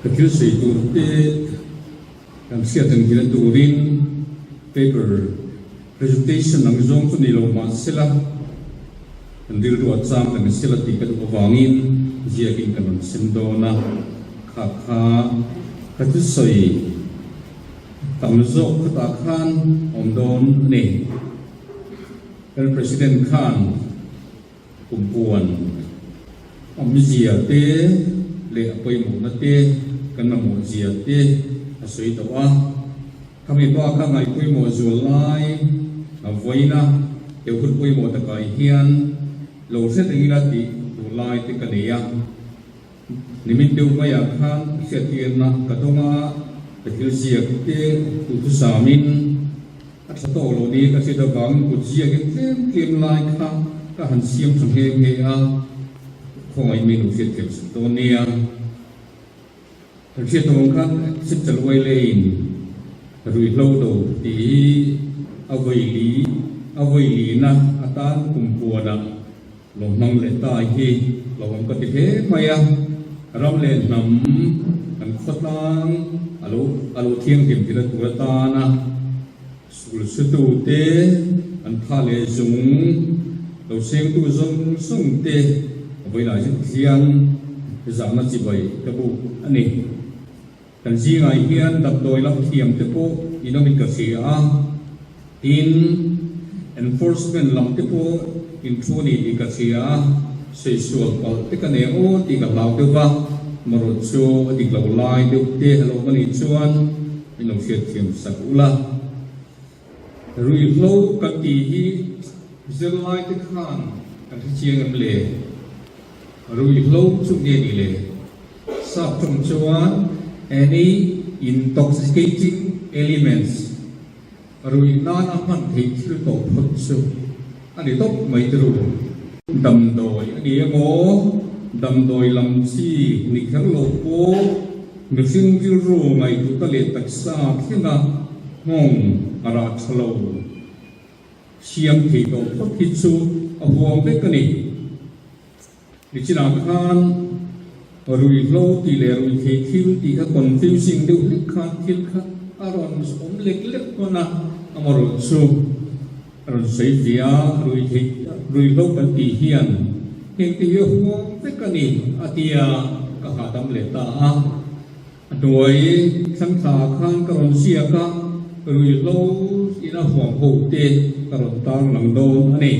ka thil sawi tur te kan hriat ang hina turin paper presentation ang zawng chu ni lo mahsela kan rilru a chang kan sela tih ka duh avangin ziakin kan rawn sem dawn a, kha kha ka thil sawi. Tam zawk khatah khan awm dawn a ni. Kan President khan kumpuan awmzia te leh a pawimawhna te kan mamawhzia te a sawi tawh a. Khami baka ngaihpawimawh zual lai a vawiin a, he hun pawimawh takah hian lo hre reng ila tih duh lai te ka nei a. Nimin deuh maiah khan hriattirna ka dawng a, ka thil ziak te duhthusamin a tha tawk lo ni ka hriat avangin kut ziakin tlem tlem lai kha ka han siam tha nghe nghe a, khawngaih min lo hriatthiam sak dawn nia. Kan hriat tawh ang khan Sipchal Uai Lane ruihhlo do tih hi a vawi a vawi lina atan kum puanah Lo hmang leh ta hi lo awm ka ti hle mai a, ram leh hnam kan khawtlang a lo a lo thianghlim thil a tur atana sul sutu te, an tha leh zung lo sengtu zawng zawng te a vawilah hian zahna chibai ka buk a ni. Kan zingah hian damdawi lam thiam te pawh in awmin ka hria a, tin enforcement lam te pawh in thu a ni tih ka hria a, saisual palh te ka nei aw tih ka hlau deuh va, marawh chu a dik lo lai deuh te a lo awm a nih chuan min lo hriatthiam sak ula. Ruihhlo kan tih hi zirlai te khan kan hre chiang em le? Ruihhlo chu nge ni le? Sap tawng chuan any intoxicating elements, ruih nana hman theih thil tawh phawt chu a ni tawp mai te ru. Damdawi a ni emaw, damdawi lam chi ni kher lo pawh mihring rilru ngaihtuahna leh taksa thlenga nghawng a rah tha lo. Siam thei tawh phawt hi chu a huam vek a ni. Nichinah khan ruihhlo tih leh ruihthei thil tih kha confusing deuh hlek khan thil kha a rawn awm lek lek pawn a, amarawh chu a rawn sawi ve a, ruihthei ruihhlo kan tih hian heng te hi a huam vek a ni a tia ka hahdam leh ta a. A hnuai thlang thla khan ka rawn ziak a, ruihhlo ina huam ho te ka rawn tarlang dawn a ni.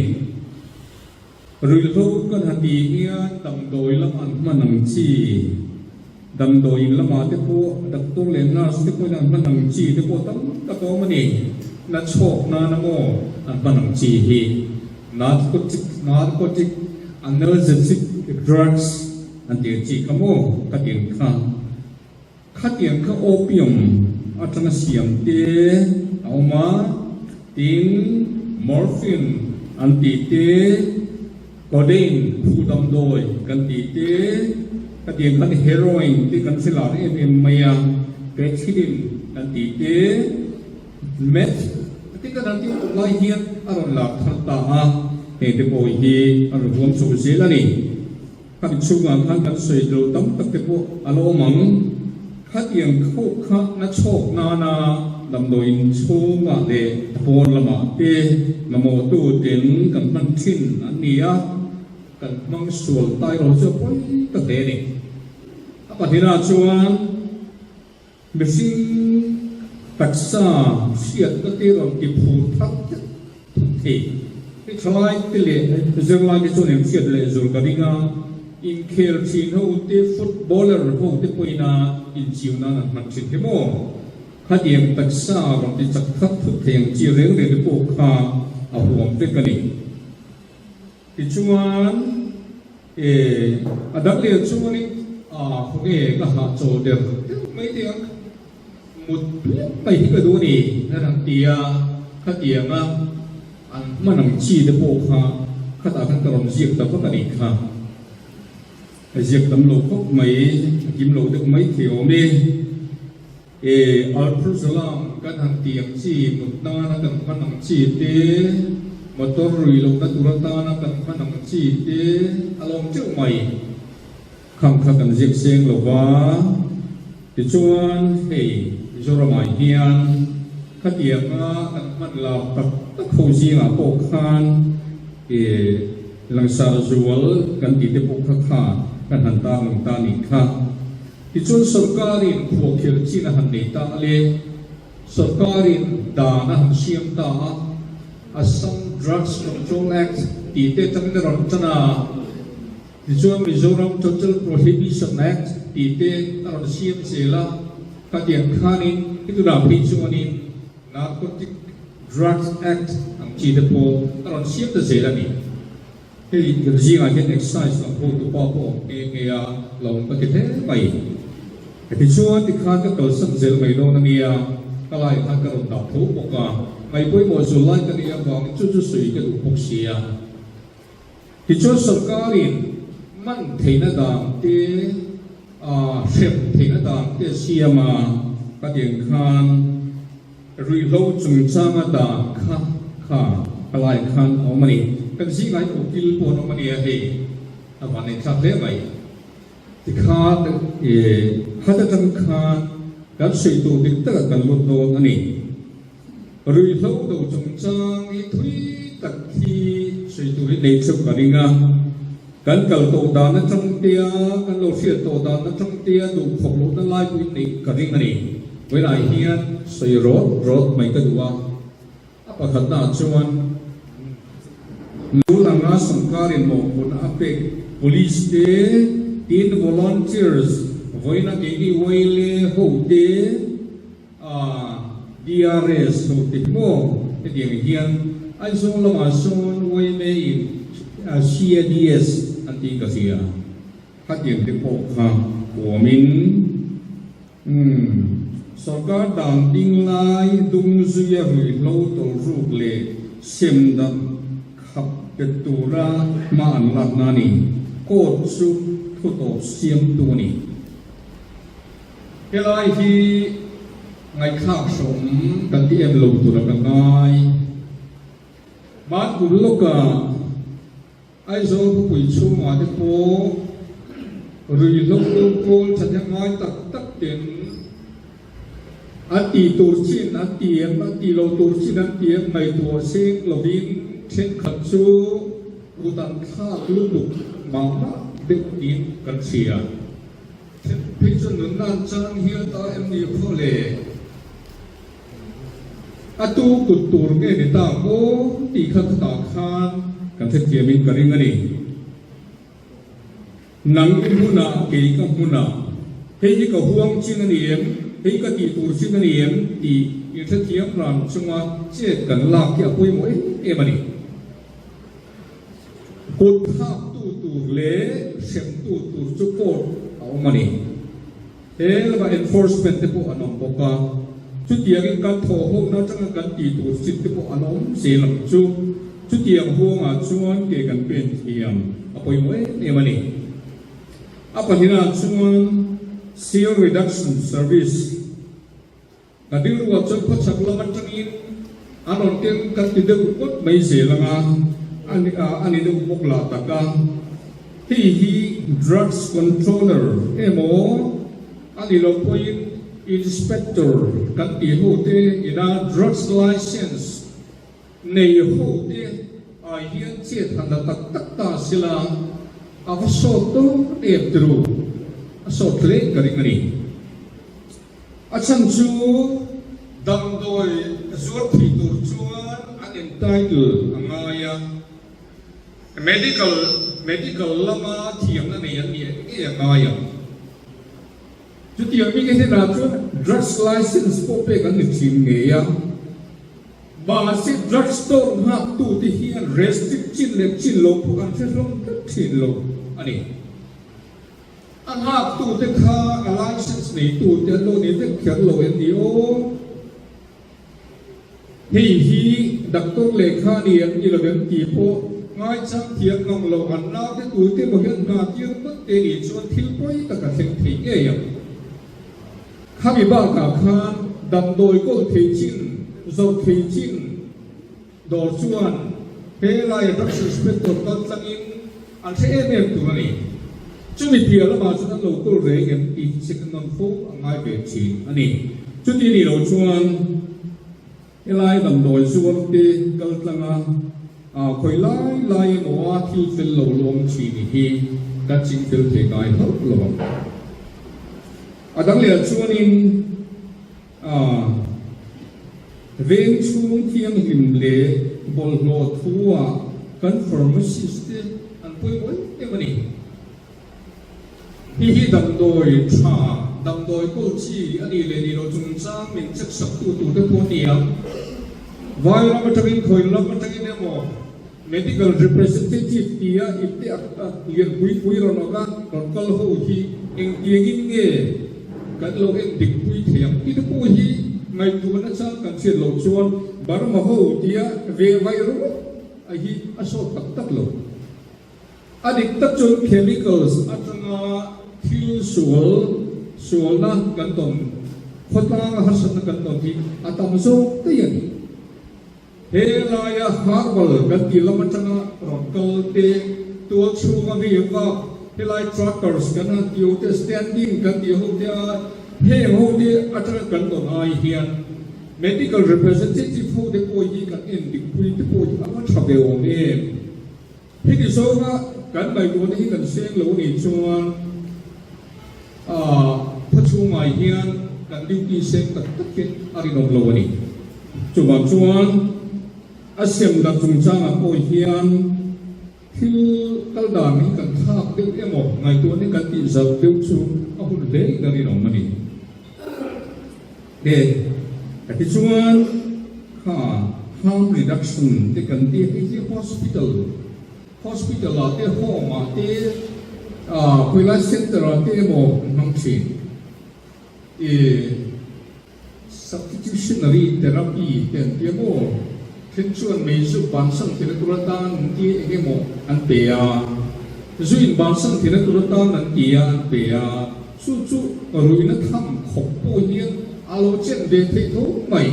Ruihhlo kan ha tih hian damdawi lam an hman ang chi, damdawi in lamah te pawh doctor leh nurse te pawhin an hman ang chi te pawh tam tak a awm a ni. Na chhawk nana maw an hman ang chi hi. Narcotic, narcotic analgesic drugs an tih ang chi kha maw khatiang kha. Khatiang kha opium atanga siam te a awm a, tin morphine an tih te, codeine phu damdawi kan tih te, khatiang khan heroin te kan hre lar em em mai a, pethidine kan tih te, Meth a ti kan han tih tawh lai hian a rawn lar thar ta a, heng te pawh hi a rawn huam chho zel a ni. Khami chhungah khan kan sawi lo tam tak te pawh a la awm ang. Khatiang khauh kha na chhawk nana damdawiin chhungah leh a pawn lamah te mamawhtu ten kan hman thin an ni a, kan hmang sual tai rawh chu a pawi ta hle a ni. A pahnihna chuan. Mihring taksa hriatna te rawn ti phur thar thut thut thei. Hei thalai te leh zirlai te chuan inhriat leh zur ka ring a, inkhel thin ho te footballer ho te pawhin a inchiu nan an hman thin hi maw? Khatiang taksa rawn ti chak thar thut thei ang chi reng reng te pawh kha a huam vek a ni. Tichuan, e, a dang leh chuanin a khawnge ka hahchawl der deuh mai teh ang, mut piap mai hi ka duh a ni, a rawn ti a, khatianga an hman ang chi te pawh kha khatah khan ka rawn ziak ta vak a nih kha. A ziak tam lo khawp mai, a kim lo deuh mai thei awm e. E Alprazolam kan han tih ang chi, mut nana kan hman ang chi te, motor rui lohna tur atana kan hman ang chi te a lawm teuh mai. Khang kha kan ziak seng lo va, tichuan hei Mizoramah hian khatianga kan hman lar tak tak ho zingah pawh khan e langsar zual kan tih te pawh kha kha kan han tarlang ta nih kha. Tichuan sorkarin khuahkhirh chin a han nei ta a le, sorkarin dan a han siam ta a, Assam Drugs Control Act tih te atangin a rawn tan a, tichuan Mizoram Total Prohibition Act tih te a rawn siam zel a, khatiang khanin i tunah phei chuanin Narcotic Drugs Act ang chi te pawh a rawn siam ta zel a ni. Hei kan zingah hian excise lam hotu pa pawh awm nghe nghe a, lo awm ka ti hle mai. Tichuan tikhan ka kalsan zel mai dawn a nia, ka laiah khan ka rawn dah tho bawk a, ngaih pawimawh zul lai ka nih avangin chu chu sawi ka duh bawk si a. Tichuan sorkarin man theihna dan te, hrem theihna dan te a siam a, khatiang khan, Ruihhlo chungchanga dan kha kha ka lai khan a awm a ni. Kan zingah hian ukil pawh an awm a nia hei, a van nei thlak hle mai. Tikhan eh khat atang khan kan sawi tur dik takah kan lut dawn a ni. Ruihhlo do chungchang hi thui tak hi sawi tur hi nei theuh ka ring a. Kan kal tawh dan atang tea kan lo hriat tawh dan atang tea duh khawp lohna lai pawhin neih ka ring a ni. Vawilah hian sawi rawt rawt mai ka duh a, a pakhatnaah chuan Nul anga sawrkarin mawhphurhna a pek Police te, tin Volunteers, vawiina keini Wele ho te, DRS ho te hi maw hetiang hian Aizawl lamah sawn yma in CADS an tiin ka hria, khatiang te pawh kha huamin. Umm, sorkar dan ding lai dung zuia ruihhlo tawlhruk leh sem dan khap bet tura hma an lakna a ni. Court chu thu tawp siamtu a ni. Helai hi ngaihthlak hrawm kan ti em lo tura ka ngai. Hmankum lawkah. Aizawl khawpui chhungah te pawh ruihhlo deuh kawl thahnem ngai tak tak ten an tih tur chin an ti em, an tih loh tur chin an ti em ngaihtuah seng lovin thenkhat chu kut an thlak lutuk mah mah deuh niin kan hria. Then phei chu nunna an chang hial ta em ni khaw le? A tu kut tur nge ni ta maw tih kha khutah khan kan hrethiamin ka ring a ni. Nang i hmunah kei ka hmunah, hei hi ka huang chin a ni em, hei ka tih tur chin a ni em tih inhrethiam ran chunga chet kan lak hi a pawimawh em em a ni. Kut thlaktu tur leh hremtu tur chu court a awm a ni. He lama enforcement te pawh an awm bawk a, chutiangin kan thawhhona atanga kan tih tur chin te pawh an awm zel ang chu. Chutiang huangah chuan ke kan pen thiam a pawimawh em em a ni. A pahnihnaah chuan Seal Reduction Service. Ka rilruah chuan khawchhak lam atangin an rawn keng kan ti deuh ngawt mai zel ang a, a ni deuh bawk lah tak a. Hei hi Drugs Controller emaw a ni loh pawhin Inspector kan tih ho te ina Drugs Licence nei ho te ai hian chet han la tak tak ta sila a va sawt dawn em tiru, a sawt hle ka ring a ni. A chhan chu damdawi zuar thei tur chuan an entitle a ngai a, medical medical lama thiamna nei an nih ngei a ngai ang. Chutiang mite hnenah chuan drugs licence pawh pek an ni thin ngei a, mahse drugs store nghaktute hian restrict chin leh chin lo pawh an hre hlawm tlat thin lo a ni. A nghaktute kha a license neitute an lo ni vek kher lo em ni aw? Hei hi doctor lehkha ni em ni lo em tih pawh ngaichang thiam ngang lo an naute tute emaw hian hna tir ngawt te nih chuan thil pawi tak a thleng thei ngei ang. Khami bakah khan damdawi kawl thei chin, zawrh thei chin, Dawr chuan he laia drugs inspector kal tlangin an hre em em tur a ni. Chumi piah lamah chuan an lo kawl reng em tih hi check nawn fo a ngai ve thin a ni. Chuti nih loh chuan helai damdawi zuar te kal tlanga khawi lai lai emaw a thil fel lo lawm thin hi kan ching fel thei ngai hauh lo ang. A dang leh ah chuanin. A veng chhung thianghlim leh bawlhhlawh thu-ah kan pharmacist te an pawimawh em em a ni. Hei hi damdawi tha, damdawi kawl chi a nih leh nih loh chungchang min check sak tu tur te pawh a ni ang. Vai ram atangin khawi lam atangin emaw Medical representative tia ipte a lian pui pui rawn awk a, rawn kal ho hi engtiangin nge kan lo en dik pui thei ang tih te pawh hi ngaihtuahna chang kan hriat loh chuan Burma ho tia ve vai ringawt a hi a sawt tak tak lo. A dik tak chuan chemicals atanga thil sual sualna kan tawn khawtlanga harsatna kan tawn hi a tam zawk daih a ni. He laia herbal kan tih lam atanga rawn kal te, tual chhunga mi vak, helai truckers kan han tih ho te, standing kan tih ho te a, heng ho te atanga kan tawn ai hian medical representative ho te pawh hi kan en dik pui te pawh hi a va tha ve awm em? Heti zawnga kan ngaihtuahna hi kan seng lo nih chuan khaw chhungah hian kan duty seng tak tak hi a rinawm lo a ni. Chuvang chuan a sem dan chungchangah pawh hian thil kal dan hi kan thlak deuh emaw ngaihtuahna kan tih zauh deuh chu a hun hle in a rinawm a ni. Te tichuan kha harm reduction te kan tih hei hi hospital hospital ah te home ah te khawilai center ah te emaw an hmang thin ih substitutionary therapy te an tia maw then chuan meizu bansan thina tur atan an ti eng emaw an pe a zu in bansan thina tur atan an ti a an pe a. Chu chu ruihna tham khawp pawh hian a lo chen ve theih tho mai.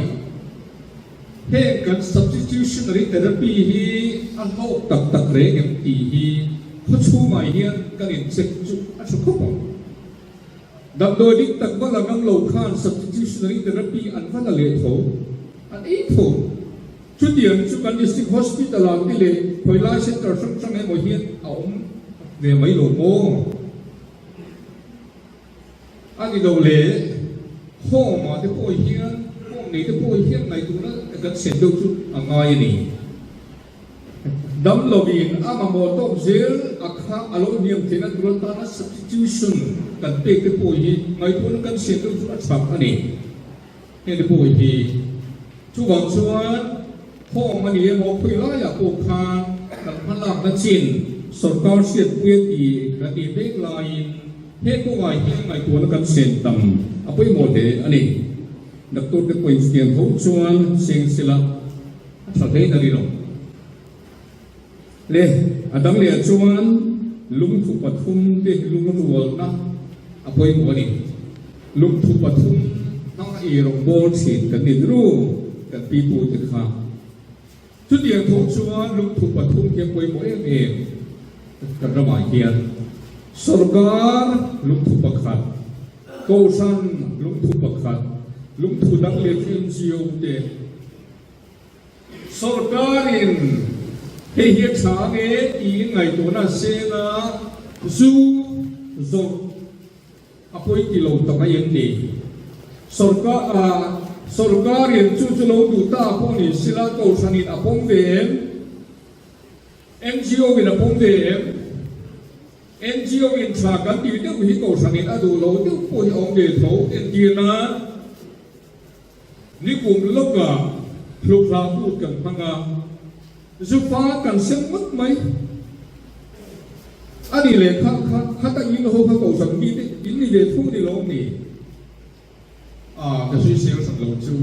Heng kan substitutionary therapy hi a hlawk tak tak reng em tih hi khaw chhungah hian kan in check chu a tha khawp ang. Damdawi dik tak va la ngam lo khan substitutionary therapy an va la leh tho, an ei tho. Chutiang chu kan district hospital ah te leh khawilai center hrang hrang emaw hian a awm ve mai lo maw? A ni lo le, home ah te pawh hian, home nei te pawh hian ngaihtuahna kan sen deuh chu a ngai a ni. Dam lovin a mamawh tawk zel a kha a lo hniam theihna tur atana substitution kan pek te pawh hi ngaihtuahna kan sen deuh chu a tha a ni. Heng te pawh hi chuvang chuan home a ni emaw khawi laiah pawh khan kan hmalakna chin. Sorkar hriatpuia ti kan tih mek laiin he kawngah hian ngaihtuahna kan sen tam a pawimawh hle a ni. Doctor te pawhin chutiang tho chuan seng sela a tha hle na rinawm. Le a dang leh ah chuan lungthu pathum te lungrualna a pawimawh a ni. Lungthu pathum hmang a eirawng bawl thin kan ni ru kan pipu te kha. Chutiang tho chuan lungthu pathum hi a pawimawh em em kan ramah hian sorkar lungthu pakhat, Kohhran lungthu pakhat, lungthu dang leh NGO te sorkarin hei hi a tha nge tiin ngaihtuahna a seng a, zu zawrh A pawi ti lo ta mai em ni? Sorkar ah sorkarin chu chu lo duh ta pawh ni sila Kohhranin a pawm ve em? NGO in a pawm ve em? NGO in tha kan tih deuh hi Kohhranin a duh lo deuh pawh hi a awm ve tho entir nan Nikum lawkah hluk-hla but kan hmang a, zupa kan sem ngawt mai. A nih leh kha kha khata in ho kha kohhran mi te in ni ve thung ni lawm ni? A ka hrisel hran lo chu.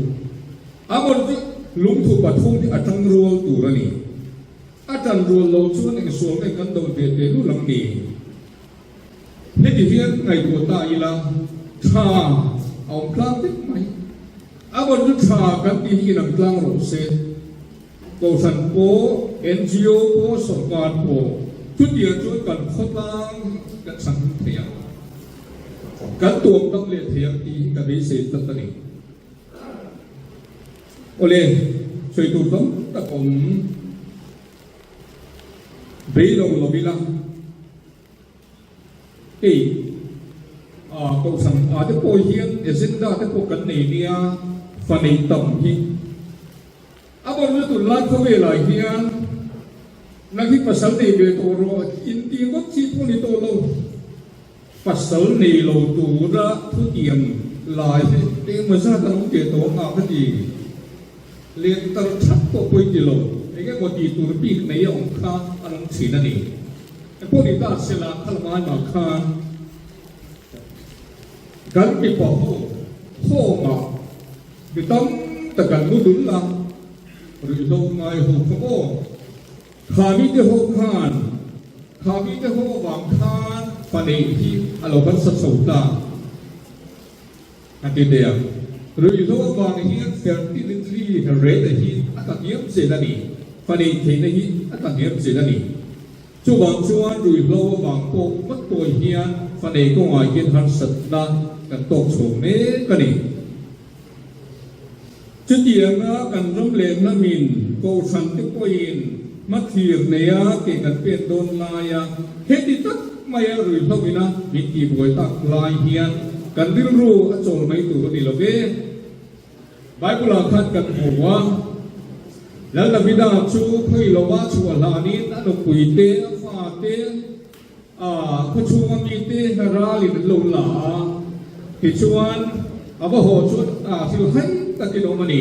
A rawn chu lungthu pathum hi a tang rual tur a ni. A tan rual lo chuan engsual nge kan do ve teh lul ang ni? Heti hian ngaihtuah ta ila, tha a awm tlang vek mai. A rawn chu tha kan tih hi inang tlang rawh se. Kohhran pawh, NGO pawh, sorkar pawh chutiang chuan kan khawtlang hi kan chhan hung thei ang. Kan tuam dam leh thei ang tih hi ka beisei tlat a ni. Awle, sawi tur tam tak awm bei lo lo ila. Hei ah kohhran ah te pawh hian agenda te pawh kan nei nia fa nei tam hi a bawr lutuk lai khawvelah hian nang hi pasal nei ve tawh rawh in tih ngawt chi pawh ni tawh lo. Pasal nei lo tura thutiam lai hi engemaw zat an awm ve tawh ang a ka ti. Len tar that pawh pawi ti lo, eng emaw tih tur bik nei a awm kha an awm thin a ni. Engpawh ni ta sela kha lamai mah khan kan mipa ho home-ah mi tam tak an mu dul a, ruihhlo ngai ho kha maw? Kha mite ho khan, kha mite ho avang khan fa neih hi a lo harsa chho ta a ti teh a. Ruihhlo avang hian fertility rate hi a tla hniam zel a ni, fa neih theihna hi a tla hniam zel a ni. Chuvang chuan ruihhlo avang pawh ngawt pawh hian fa neih kawngah hian harsatna kan tawk chho mek a ni. Chutianga kan ram leh hnamin Kohhran te pawhin hmathlir neia ke kan pek dawn laia heti tak maia ruihhlo ina min tihbuai tak lai hian kan rilru a chawl mai tur a ni lo ve. Bible-ah khan kan hmu a, Lal Davida chu khawi lova chhuah hlanin a nupui te, a fa te, A khawchhunga mite ralin an lo la a, tichuan a va haw chuan a thil hai takin awm a ni.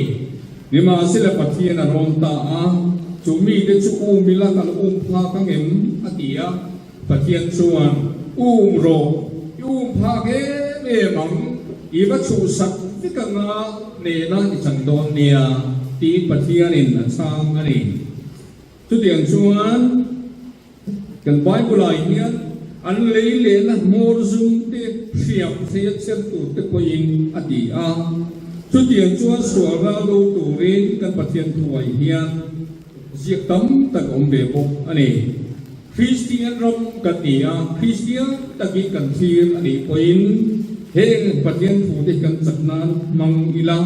Nimahsela Pathian a rawn ta a, chu mite chu um ila kan um phak ang em? a ti a. Pathian chuan, Um rawh, i um phak em em ang, i va chhuhsak vek anga nena i chang dawn nia, tiin Pathianin a chhang a ni. Chutiang chuan kan Bible-ah hian an lei lehna hmawr zum te hriam thei a chher tur te pawhin a ti a. Chutiang chuan sual ral do turin kan Pathian thuai hian ziak tam tak a awm ve bawk a ni. Kristian ram kan ni a, Kristian takin kan thlir a nih pawhin heng Pathian thute hi kan chak nan hmang ila,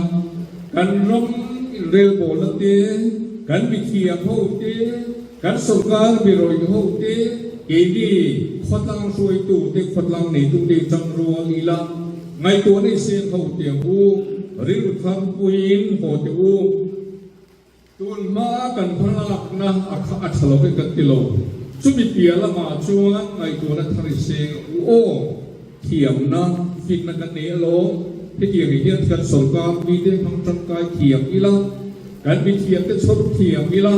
kan ram inrelbawlna te, kan mithiam ho te, kan sorkar mirawih ho te, keini khawtlang hruaitu te, khawtlang neitu te hi chang rual ila, ngaihtuahna i seng ho te ang u, rilru tharpuiin haw teh u. Tun hmaa kan hmalakna a kha a tha lo e kan ti lo. Chumi piah lamah chuan ngaihtuahna thar i seng a u aw. Thiamna, finna kan nei alawm. Hetiang hian kan sorkar mite hmang tangkai thiam ila, kan mithiamte chhawr thiam ila,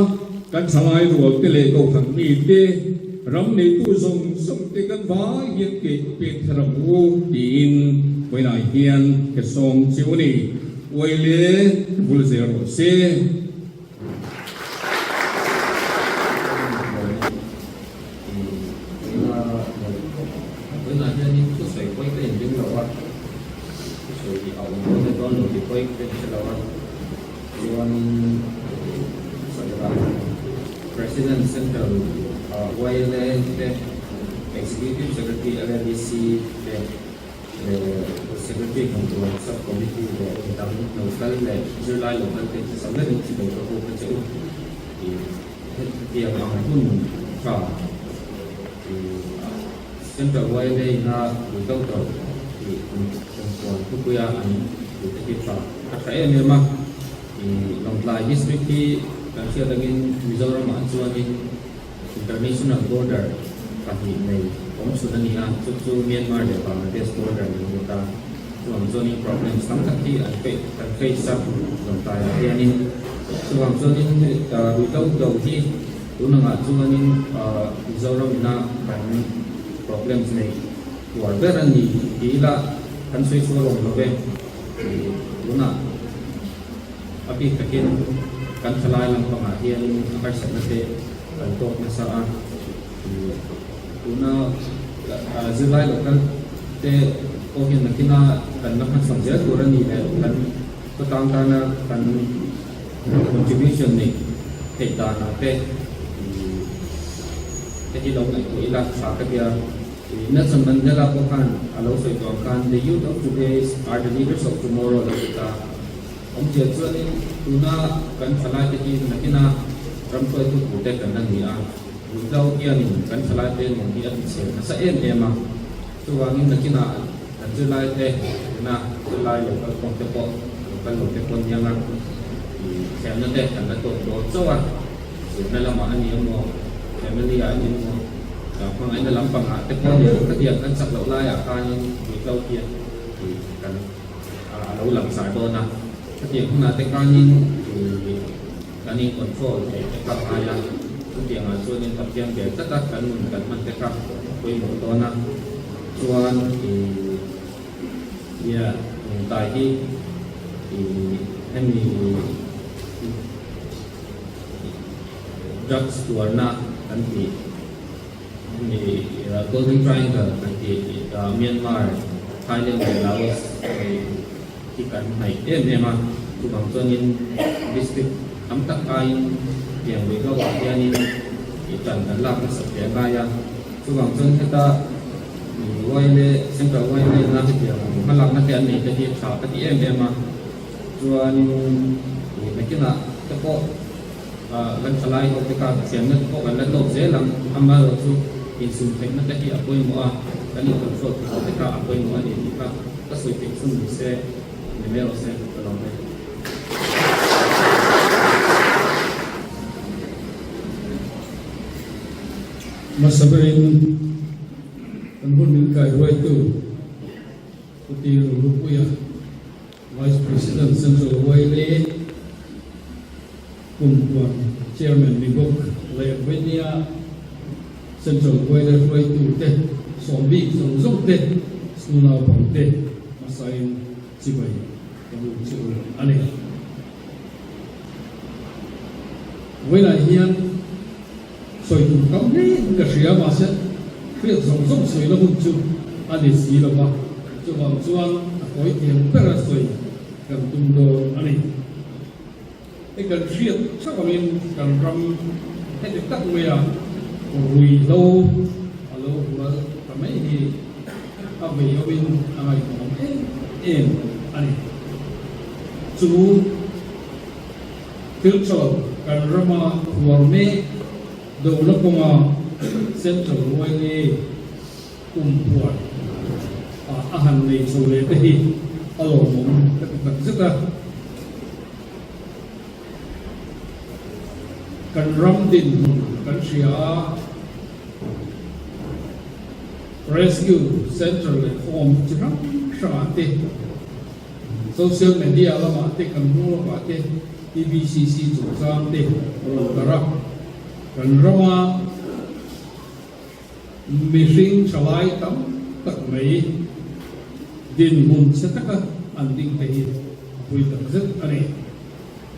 kan thalai rualte leh kohhran mite. Ram neitu zawng zawng te kan vai hian ke i pen thar ang u tiin vawiinah hian ka sawm che u ni. Uai le vul zel rawh se. Vawiinah hianin thusawi pawi ka inring lo a, thusawi a awm dawn leh dawn lo tih pawi ka inhre lo a, chuanin President Central YLA te, Executive Secretary LADC te leh Secretary Kumpuan Sub Committee leh midang lo kal leh zirlai lo kal te hmasa berin chibai ka buk a che u. Hetiang ang hun tha Central YLA ina ruihhlo tawrh tih kumpuan thupuia an duhte hi tha a tha em em a. Lawngtlai District hi kan hriat angin Mizoramah chuanin International Border pahnih nei awm chhun a ni a, chu chu Myanmar leh Bangladesh border ni ngawt a. Chuvang chuanin problems tam tak hi an kan face a Lawngtlaiah hianin. Chuvang chuanin ruihhlo do hi tun angah chuanin Mizoram ina kan problems nei tuar ber a ni tih ila kan sawi sual awm lo ve. Tunah a bik takin kan thalai lampangah hianin a harsatna te kan tawk nasa a. Tuna zirlai local te pawh hian nakina kan la hmachhawn zel tur a ni leh kan khawtlang tana kan contribution neih theih danah te te hi lo ngaihtuah ila tha ka tia. Nelson Mandela pawh khan a lo sawi tawh ang khan the youth of today are the leaders of tomorrow a lo ti ta. Awmzia chuanin tuna kan thalaite hi nakina ram hruaitu turte kan la ni a. Ruihhlo hianin kan thalaite nun hi a tichhe nasa em em a, chuvangin nakinah kan zirlaite tuna zirlai lo kal khawm te pawh lo kal lo te pawh aniang a, thiamna te kan la tawk dawn chauh a, zirna lamah a ni emaw, family ah a ni emaw, hmangaihna lampangah te pawh a ni emaw, khatiang kan chak loh laiah khanin ruihhlo hian kan a lo langsar dawn a, khatiang hunah te khanin Kan in control theih te kha ngai a, chutiang ah chuanin Pathian bel tlat a kan nun kan hman te kha a pawimawh dawn a, chuan ih nia nungtai hi ih hemi drugs tuarna kan tih hemi golden triangle kan tih Myanmar, Thailand leh Laos hi kan hnaih em em a, chuvang chuanin district tam tak aiin tiang ruihhlo ah hianin ih tan kan lak nasat hle ngai a, chuvang chuan heta YLA Central YLA na hetiang ang hmalakna te an nei te hi tha ka ti em em a, chuanin ih nakinah te pawh ah kan thalai ho te kha thiamna te pawh kan la tawk zel ang, amaherawhchu insum theihna te hi a pawimawh a, kan in control theihna te kha a pawimawh a ni tih kha. Ka sawi theih chhun ni se, ni mai rawh se, ka lo mai. Hmasa berin kan hun min kaihruaitu Pu Ti Rolupuia, Vice President Central YLA, Kumpuan Chairman ni bawk leh Vainia Central YLA hruaitute sawmbik zawng zawng te, school naupangte hmasain chibai ka buk che u a ni. Vawiinah hian sawi tur tam hlein ka hria mahse hriat zawng zawng sawi la hun chu a ni si lo va, chuvang chuan a tawi thiam bera sawi kan tum dawn a ni. Hei kan hriat theuh angin kan ram heti tak maia ruihhlo a lo hual ta mai hi a vei awmin a ngaihtuahawm em em a ni. Chu thil tha kan rama huar mek dola kawnga Central YLA kum puan a han nei chho leh te hi a lawmawm ka ti tak zet a. Kan ram dinhmun kan hria a, Rescue Centre leh Home chi hrang hrangah te, Social Media lamah te kan hnung lawkah te TBCC chungchang te a rawn darh a. Kan rama. Mihring thalai tam tak mai dinhmun chhe taka an ding te hi a pui tak zet a ni.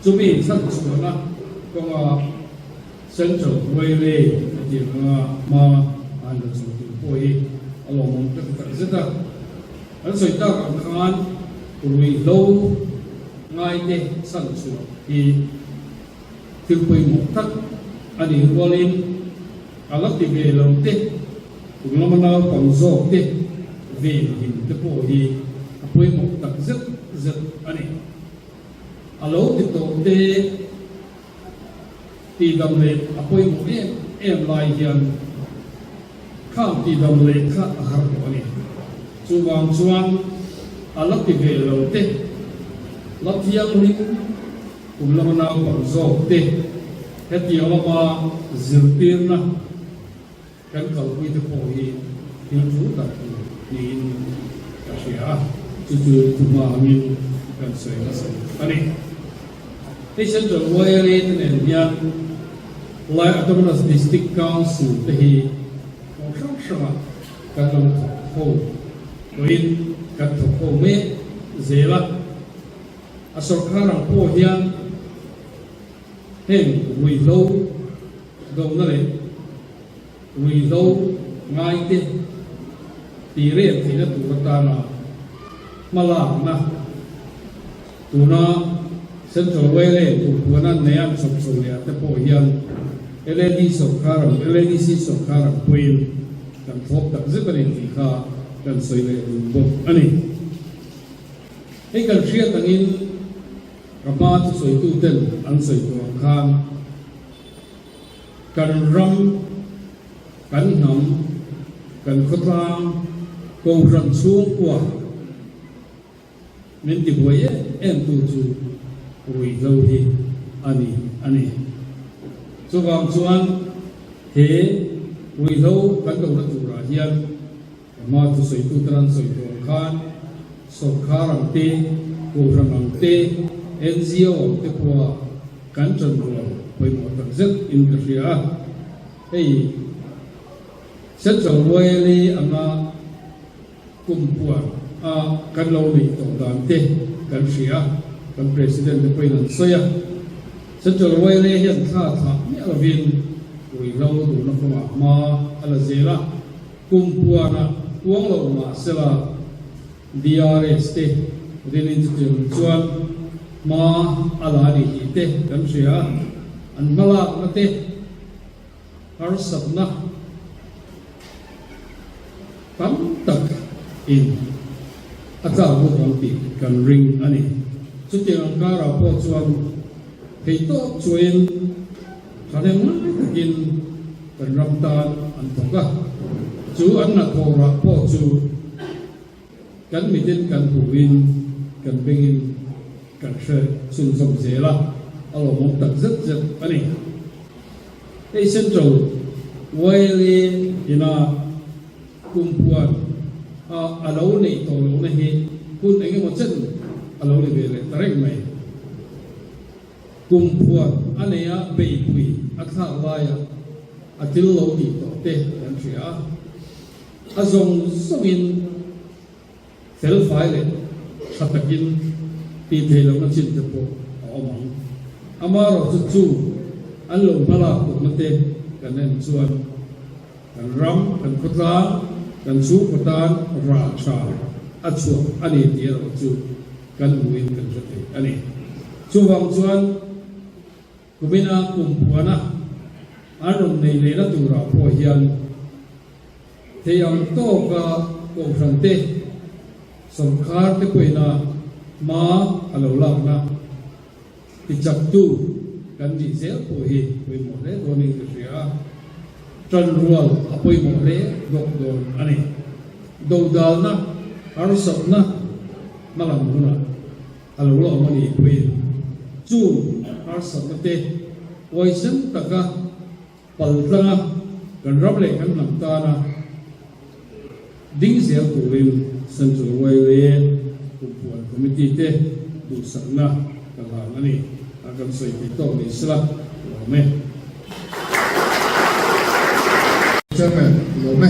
Chumi chhanchhuahna kawnga Central Railway a tih anga hma a han la chho tur pawh hi a lawmawm tak tak zet a. An sawi tak ang khan ruihhlo ngaite chhanchhuah hi thil pawimawh tak a nih rualin a la ti ve lo te, kum lama naupang zawk te venhim te pawh hi a pawimawh tak zet zet a ni. A lo ti tawh te tihdam leh a pawimawh em em lai hian khang tihdam leh kha a har tawh a ni. Chuvang chuan a la ti ve lo te, la thianghlim kum lama naupang zawk te hetiang lama zirtirna Kan kalpui te pawh hi thil tul tak tur niin ka hria a, chu chu thuhma angin kan sawi nasa a ni. Hei Central YLA te nen hian Lai Autonomous District Council te hi kawng hrang hrangah kan lo thawk ho tawhin kan thawk ho mek zel a, a sawrkar ang pawh hian heng ruihhlo Dona leh ruihhlo ngaite tih rem theihna tur atana hmalakna tuna Central Railway kumpuana nei an chawp chho leh ah te pawh hian LAD sawrkar ang LADC sawrkar ang pawhin kan thlawp tak zet a ni tih kha kan sawi leh duh bawk a ni. Hei kan hriat angin ka hma thusawituten an sawi tawh ang khan, Kan ram, kan hnam, kan khawtlang, kohhran chhungkua min tibuai em em tu chu ruihhlo hi a ni a ni. Chuvang chuan he ruihhlo kan lohna turah hian ka hma thusawitu tan an sawi tawh ang khan sawrkar ang te, kohhran ang te, NGO ang te pawha Kan chanrual pawimawh tak zet in ka hria a, hei Central YLA anga kumpuan a kan lo neih tawh dan te kan hria a, kan President te pawhin an sawi a, Central YLA hian thla thlah miah lovin ruihhlo duhna kawngah hma a la zel a, kumpuanah puang lo mahsela, DRS te rilin chutiang chuan hma a la a ni tih te kan hria a, an hmalakna te harsatna tam tak in a tlak bawk ang tih kan ring a ni. Chutiang ang karah pawh chuan theihtawp chuain thahnem ngai takin kan ram tan an thawk a, chu an hnathawh rah pawh chu Kan mitin kan hmuhin kan bengin kan hre chhunzawm zel a, a lawmawm tak zet zet a ni. Hei Central YLA ina kumpuan a a lo neih tawh lohna hi hun eng emaw chen a lo ni ve leh ta reng mai. Kumpuan a nei a beihpui a thlak laia a thil lo tih tawh te kan hria a. A zawng zawngin felfai leh tha takin tih theih lohna chin te pawh a awm ang. Amaherawhchu chu an lo hmalak tukna te kan en chuan kan ram, kan khawtlang, kan chhungkaw tan rah tha a chhuah a ni tih erawh chu kan hmuhin kan hre thei a ni. Chuvang chuan kumina kumpuana an rawn nei lehna turah pawh hian Thei ang tawka kohhran te, sawrkar te pawhina hma a lo lakna tichaktu kan nih zel pawh hi pawimawh hle dawnin ka hria a, tanrual a pawimawh hle bawk dawn a ni. Dodalna, harsatna hmalam hunah a lo la awm a nih pawhin chung harsatna te huaisen taka Paltlanga kan ram leh kan hnam tana ding zel turin Central YLA Kumpuan Committee te duhsakna ka hlan a ni a kan sawi thei tawk ni sela lawm e. Chairman, lawm e.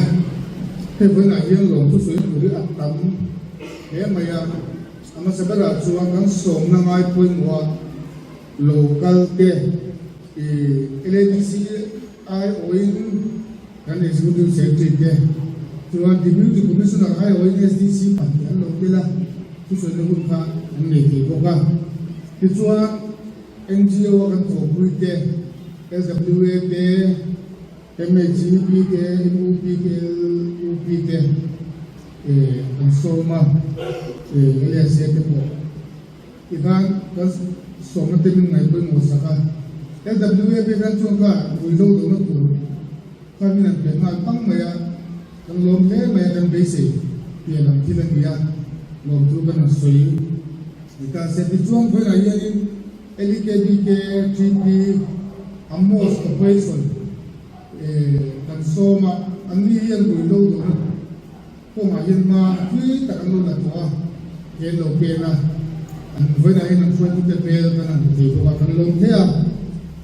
Hei vawiinah hian lawm chu sawi tur hi a tam hle mai a, a hmasa berah chuan kan sawmna ngai pawimawha lo kal te i LADC aiawhin kan Executive Secretary te chuan Deputy Commissioner aiawhin SDC pahnih an lo tel a, thusawina hun kha an nei thei bawk a. Tichuan NGO a kan thawhpui te, LWA te, MHEP te, MUP te, LUP te kan sawm a, LSA te pawh tikhan kan sawmna te min ngaih pawimawh sak a. LWA phei khan chuan kha ruihhlo lohna tur kha min han pe nghal pang mai a, kan lawm hle mai a, kan beisei pian ang thil a ni a, lawmthu kan han sawi. Ni ta se tichuan vawiinah hianin LEKBK TP Amos Operation kan sawm a, anni hian ruihhlo dawrna kawngah hian hma thui tak an lo la tawh a, he an lo pen a, an vawiinah hian an hruaitute hmel kan han hmu thei bawk a, kan lawm hle a.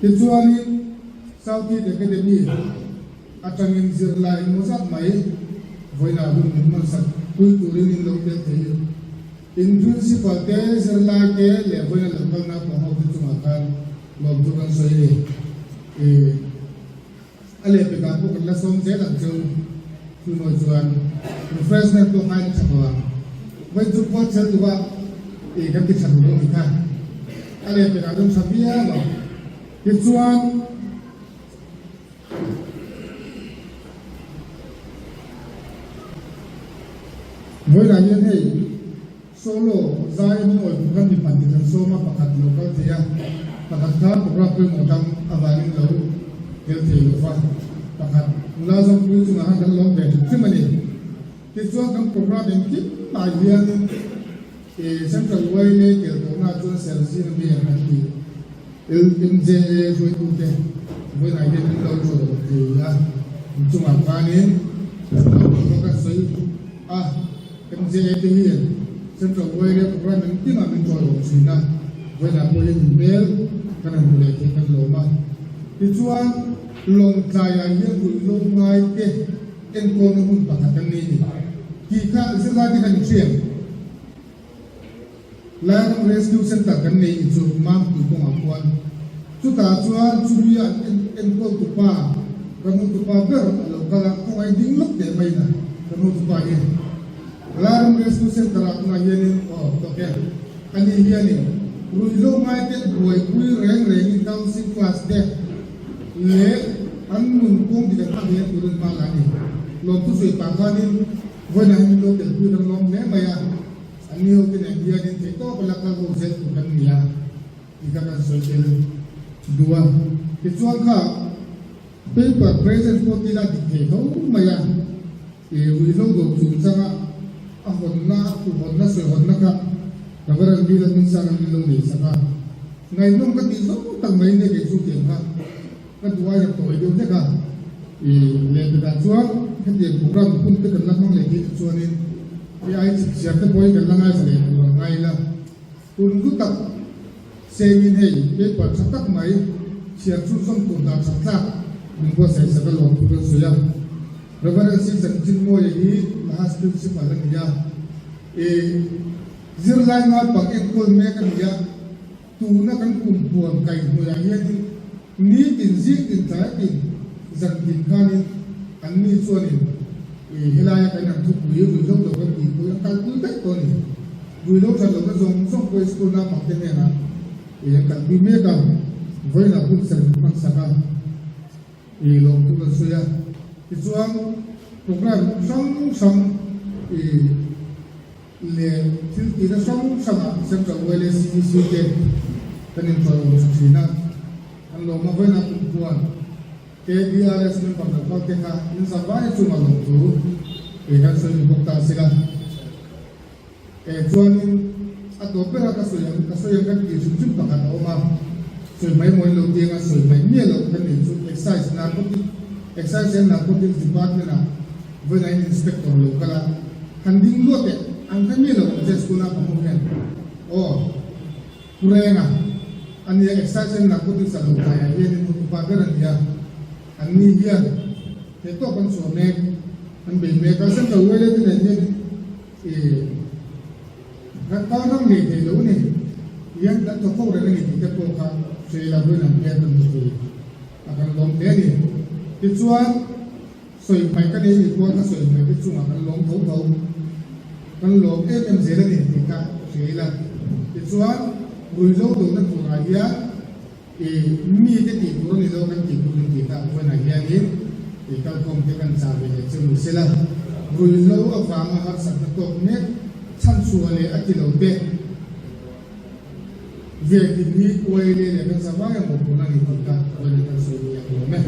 Tichuanin South East Academy atangin zirlai engemaw zat mai vawiinah hun min hmansak pui turin in lo tel thei. In principal te, zirlai te leh vawiina lo kalna pawh ho te chungah khan lawmthu kan sawi a ni. Ih, a lehpekah pawh kan la sawm zel ang cheu. Chumawi chuan refreshment pawh ngai na tha tawh ang. Vawiin chu puat chel duh a, ih, kan ti tha duh lo ni kha. A lehpekah chuan tha viau ang. Tichuan. Vawiinah hian hei solo zai hmang awih kum khan mi pahnih kan sawm a, pakhat lo kal thei a, pakhat kha program pawimawh dang avangin lo tel thei lo va, pakhat nula zawmpui chungah khan kan lawm ve hrim hrim a ni. Tichuan kan program engkim ah hianin Central YLA tel tawhna chuan Serchhip Mayor kan tih LMJA hruaitute vawiinah hian an lo chawl thei a, inchungah khanin lo kan sawi a, MJA te hian Central YLA program engtinah min chawl awm thin a, vawiinah pawh hian inhmel kan han hmu leh thei kan lawm a. Tichuan Lawngtlaiah hian ruihhlo ngaite enkawlna hmun pakhat an nei a ni tih kha zirlaite khan i hriat. Lairam Rescue Centre kan nei ni chu Mampui kawngah khuan chutah chuan chumi an enkawl tupa kan hotupa ber a lo kal a, khawngaih ding lawk teh mai na kan hotupa hi Lairam Rescue Centre ah tunah hianin aw tawk e ani hianin ruihhlo ngaite buaipui reng rengin counselling class te leh an nun kawng dik an hma thei turin hma la a ni. Lawmthu sawi pah khanin vawiinah hian min lo telpui kan lawm hle mai a, an ni ho te nen hianin theih tawp a la kal ho zel tur kan ni a tih kha kan sawi tel duh a. Tichuan kha paper present pawh tila dik thei tho mai a, ih ruihhlo do chungchanga a hawnna, a khuhhawnna, sawihawnna kha Reverend Bill Hmingsanga min lo nei sak a. Ngaihnawm ka tih zawng tak mai nge kei chu tiang kha ka duh aia tawi deuh hlek a, i lehpekah chuan hetiang program hun te kan la hmang leh thei te chuanin i ai chip chhiar te pawh hi kan la ngaithla leh tur ang ngai ila. Hun hlu tak sengin hei paper tha tak mai chhiar chhunzawm tur dah that tlak min buatsaih sak a lawm thu kan sawi a. Reverend Si Chanchinmawia hi Lahas Principal a ni a, i Zirlai naupang enkawl mek a ni a, tuna kan kum huan kaihhnuaiah hianin nitin zingtin tlai tin zan tin khanin anni chuanin i helaia kan han thupui ruihhlo lo kan tihpui an kalpui daih tawh a ni. Ruihhlo that lohna zawng zawng pawh school naupangte hnenah i an kalpui mek a, vawiinah hun serh min hmansak a. I lawmthu kan sawi a, tichuan program hrang hrang i leh thil tihna hrang hrangah Central YLA CEC te kan inhruai awm tha thin a, an lawm a vawiinah kumkhuan KBRS member lo kal te kha in zavai chungah lawmthu i kan sawi ni bawk ta a sila. Eh chuanin a tawp ber a ka sawi ang ka sawi ang kan tih hrim hrim pakhat a awm a, sawi mai mawi lo tiang a sawi mai miah loh kan nih chu Excise Narcotic Excise and Narcotics Department ah vawiin inspector lo kal a, han ding luat eh an hre miah lo ang che school a pahmu hian aw Pu Renga a nia Excise and Narcotics a lo tlaiah hianin hotupa ber a ni a, an ni hian. Theihtawp an chhuah mek, an bei mek a, Central YLA te nen hian ih kan tan ram lei thei lo a ni hian kan thawk ho reng a ni tih te pawh kha hre ila vawiin ang hian kan hmu thei a kan lawm hle a ni. Tichuan sawi hmaih ka nei nih pawh ka sawi hmaih te chungah kan lawm tho tho, kan lawm em em zel a ni tih kha hre ila. Tichuan ruihhlo dona turah hian I mite tih tur a ni lo kan tih tur in tih tak vawiinah hianin i kalkhawm te kan chah ve leh cheu ni sela, ruihhlo avanga harsatna tawk mek chhanchhuah leh a ti lo te ve tih hi uai leh leh kan za vai ang bawk tuna ni tih kha vawiinah kan sawi ni ang lawm e.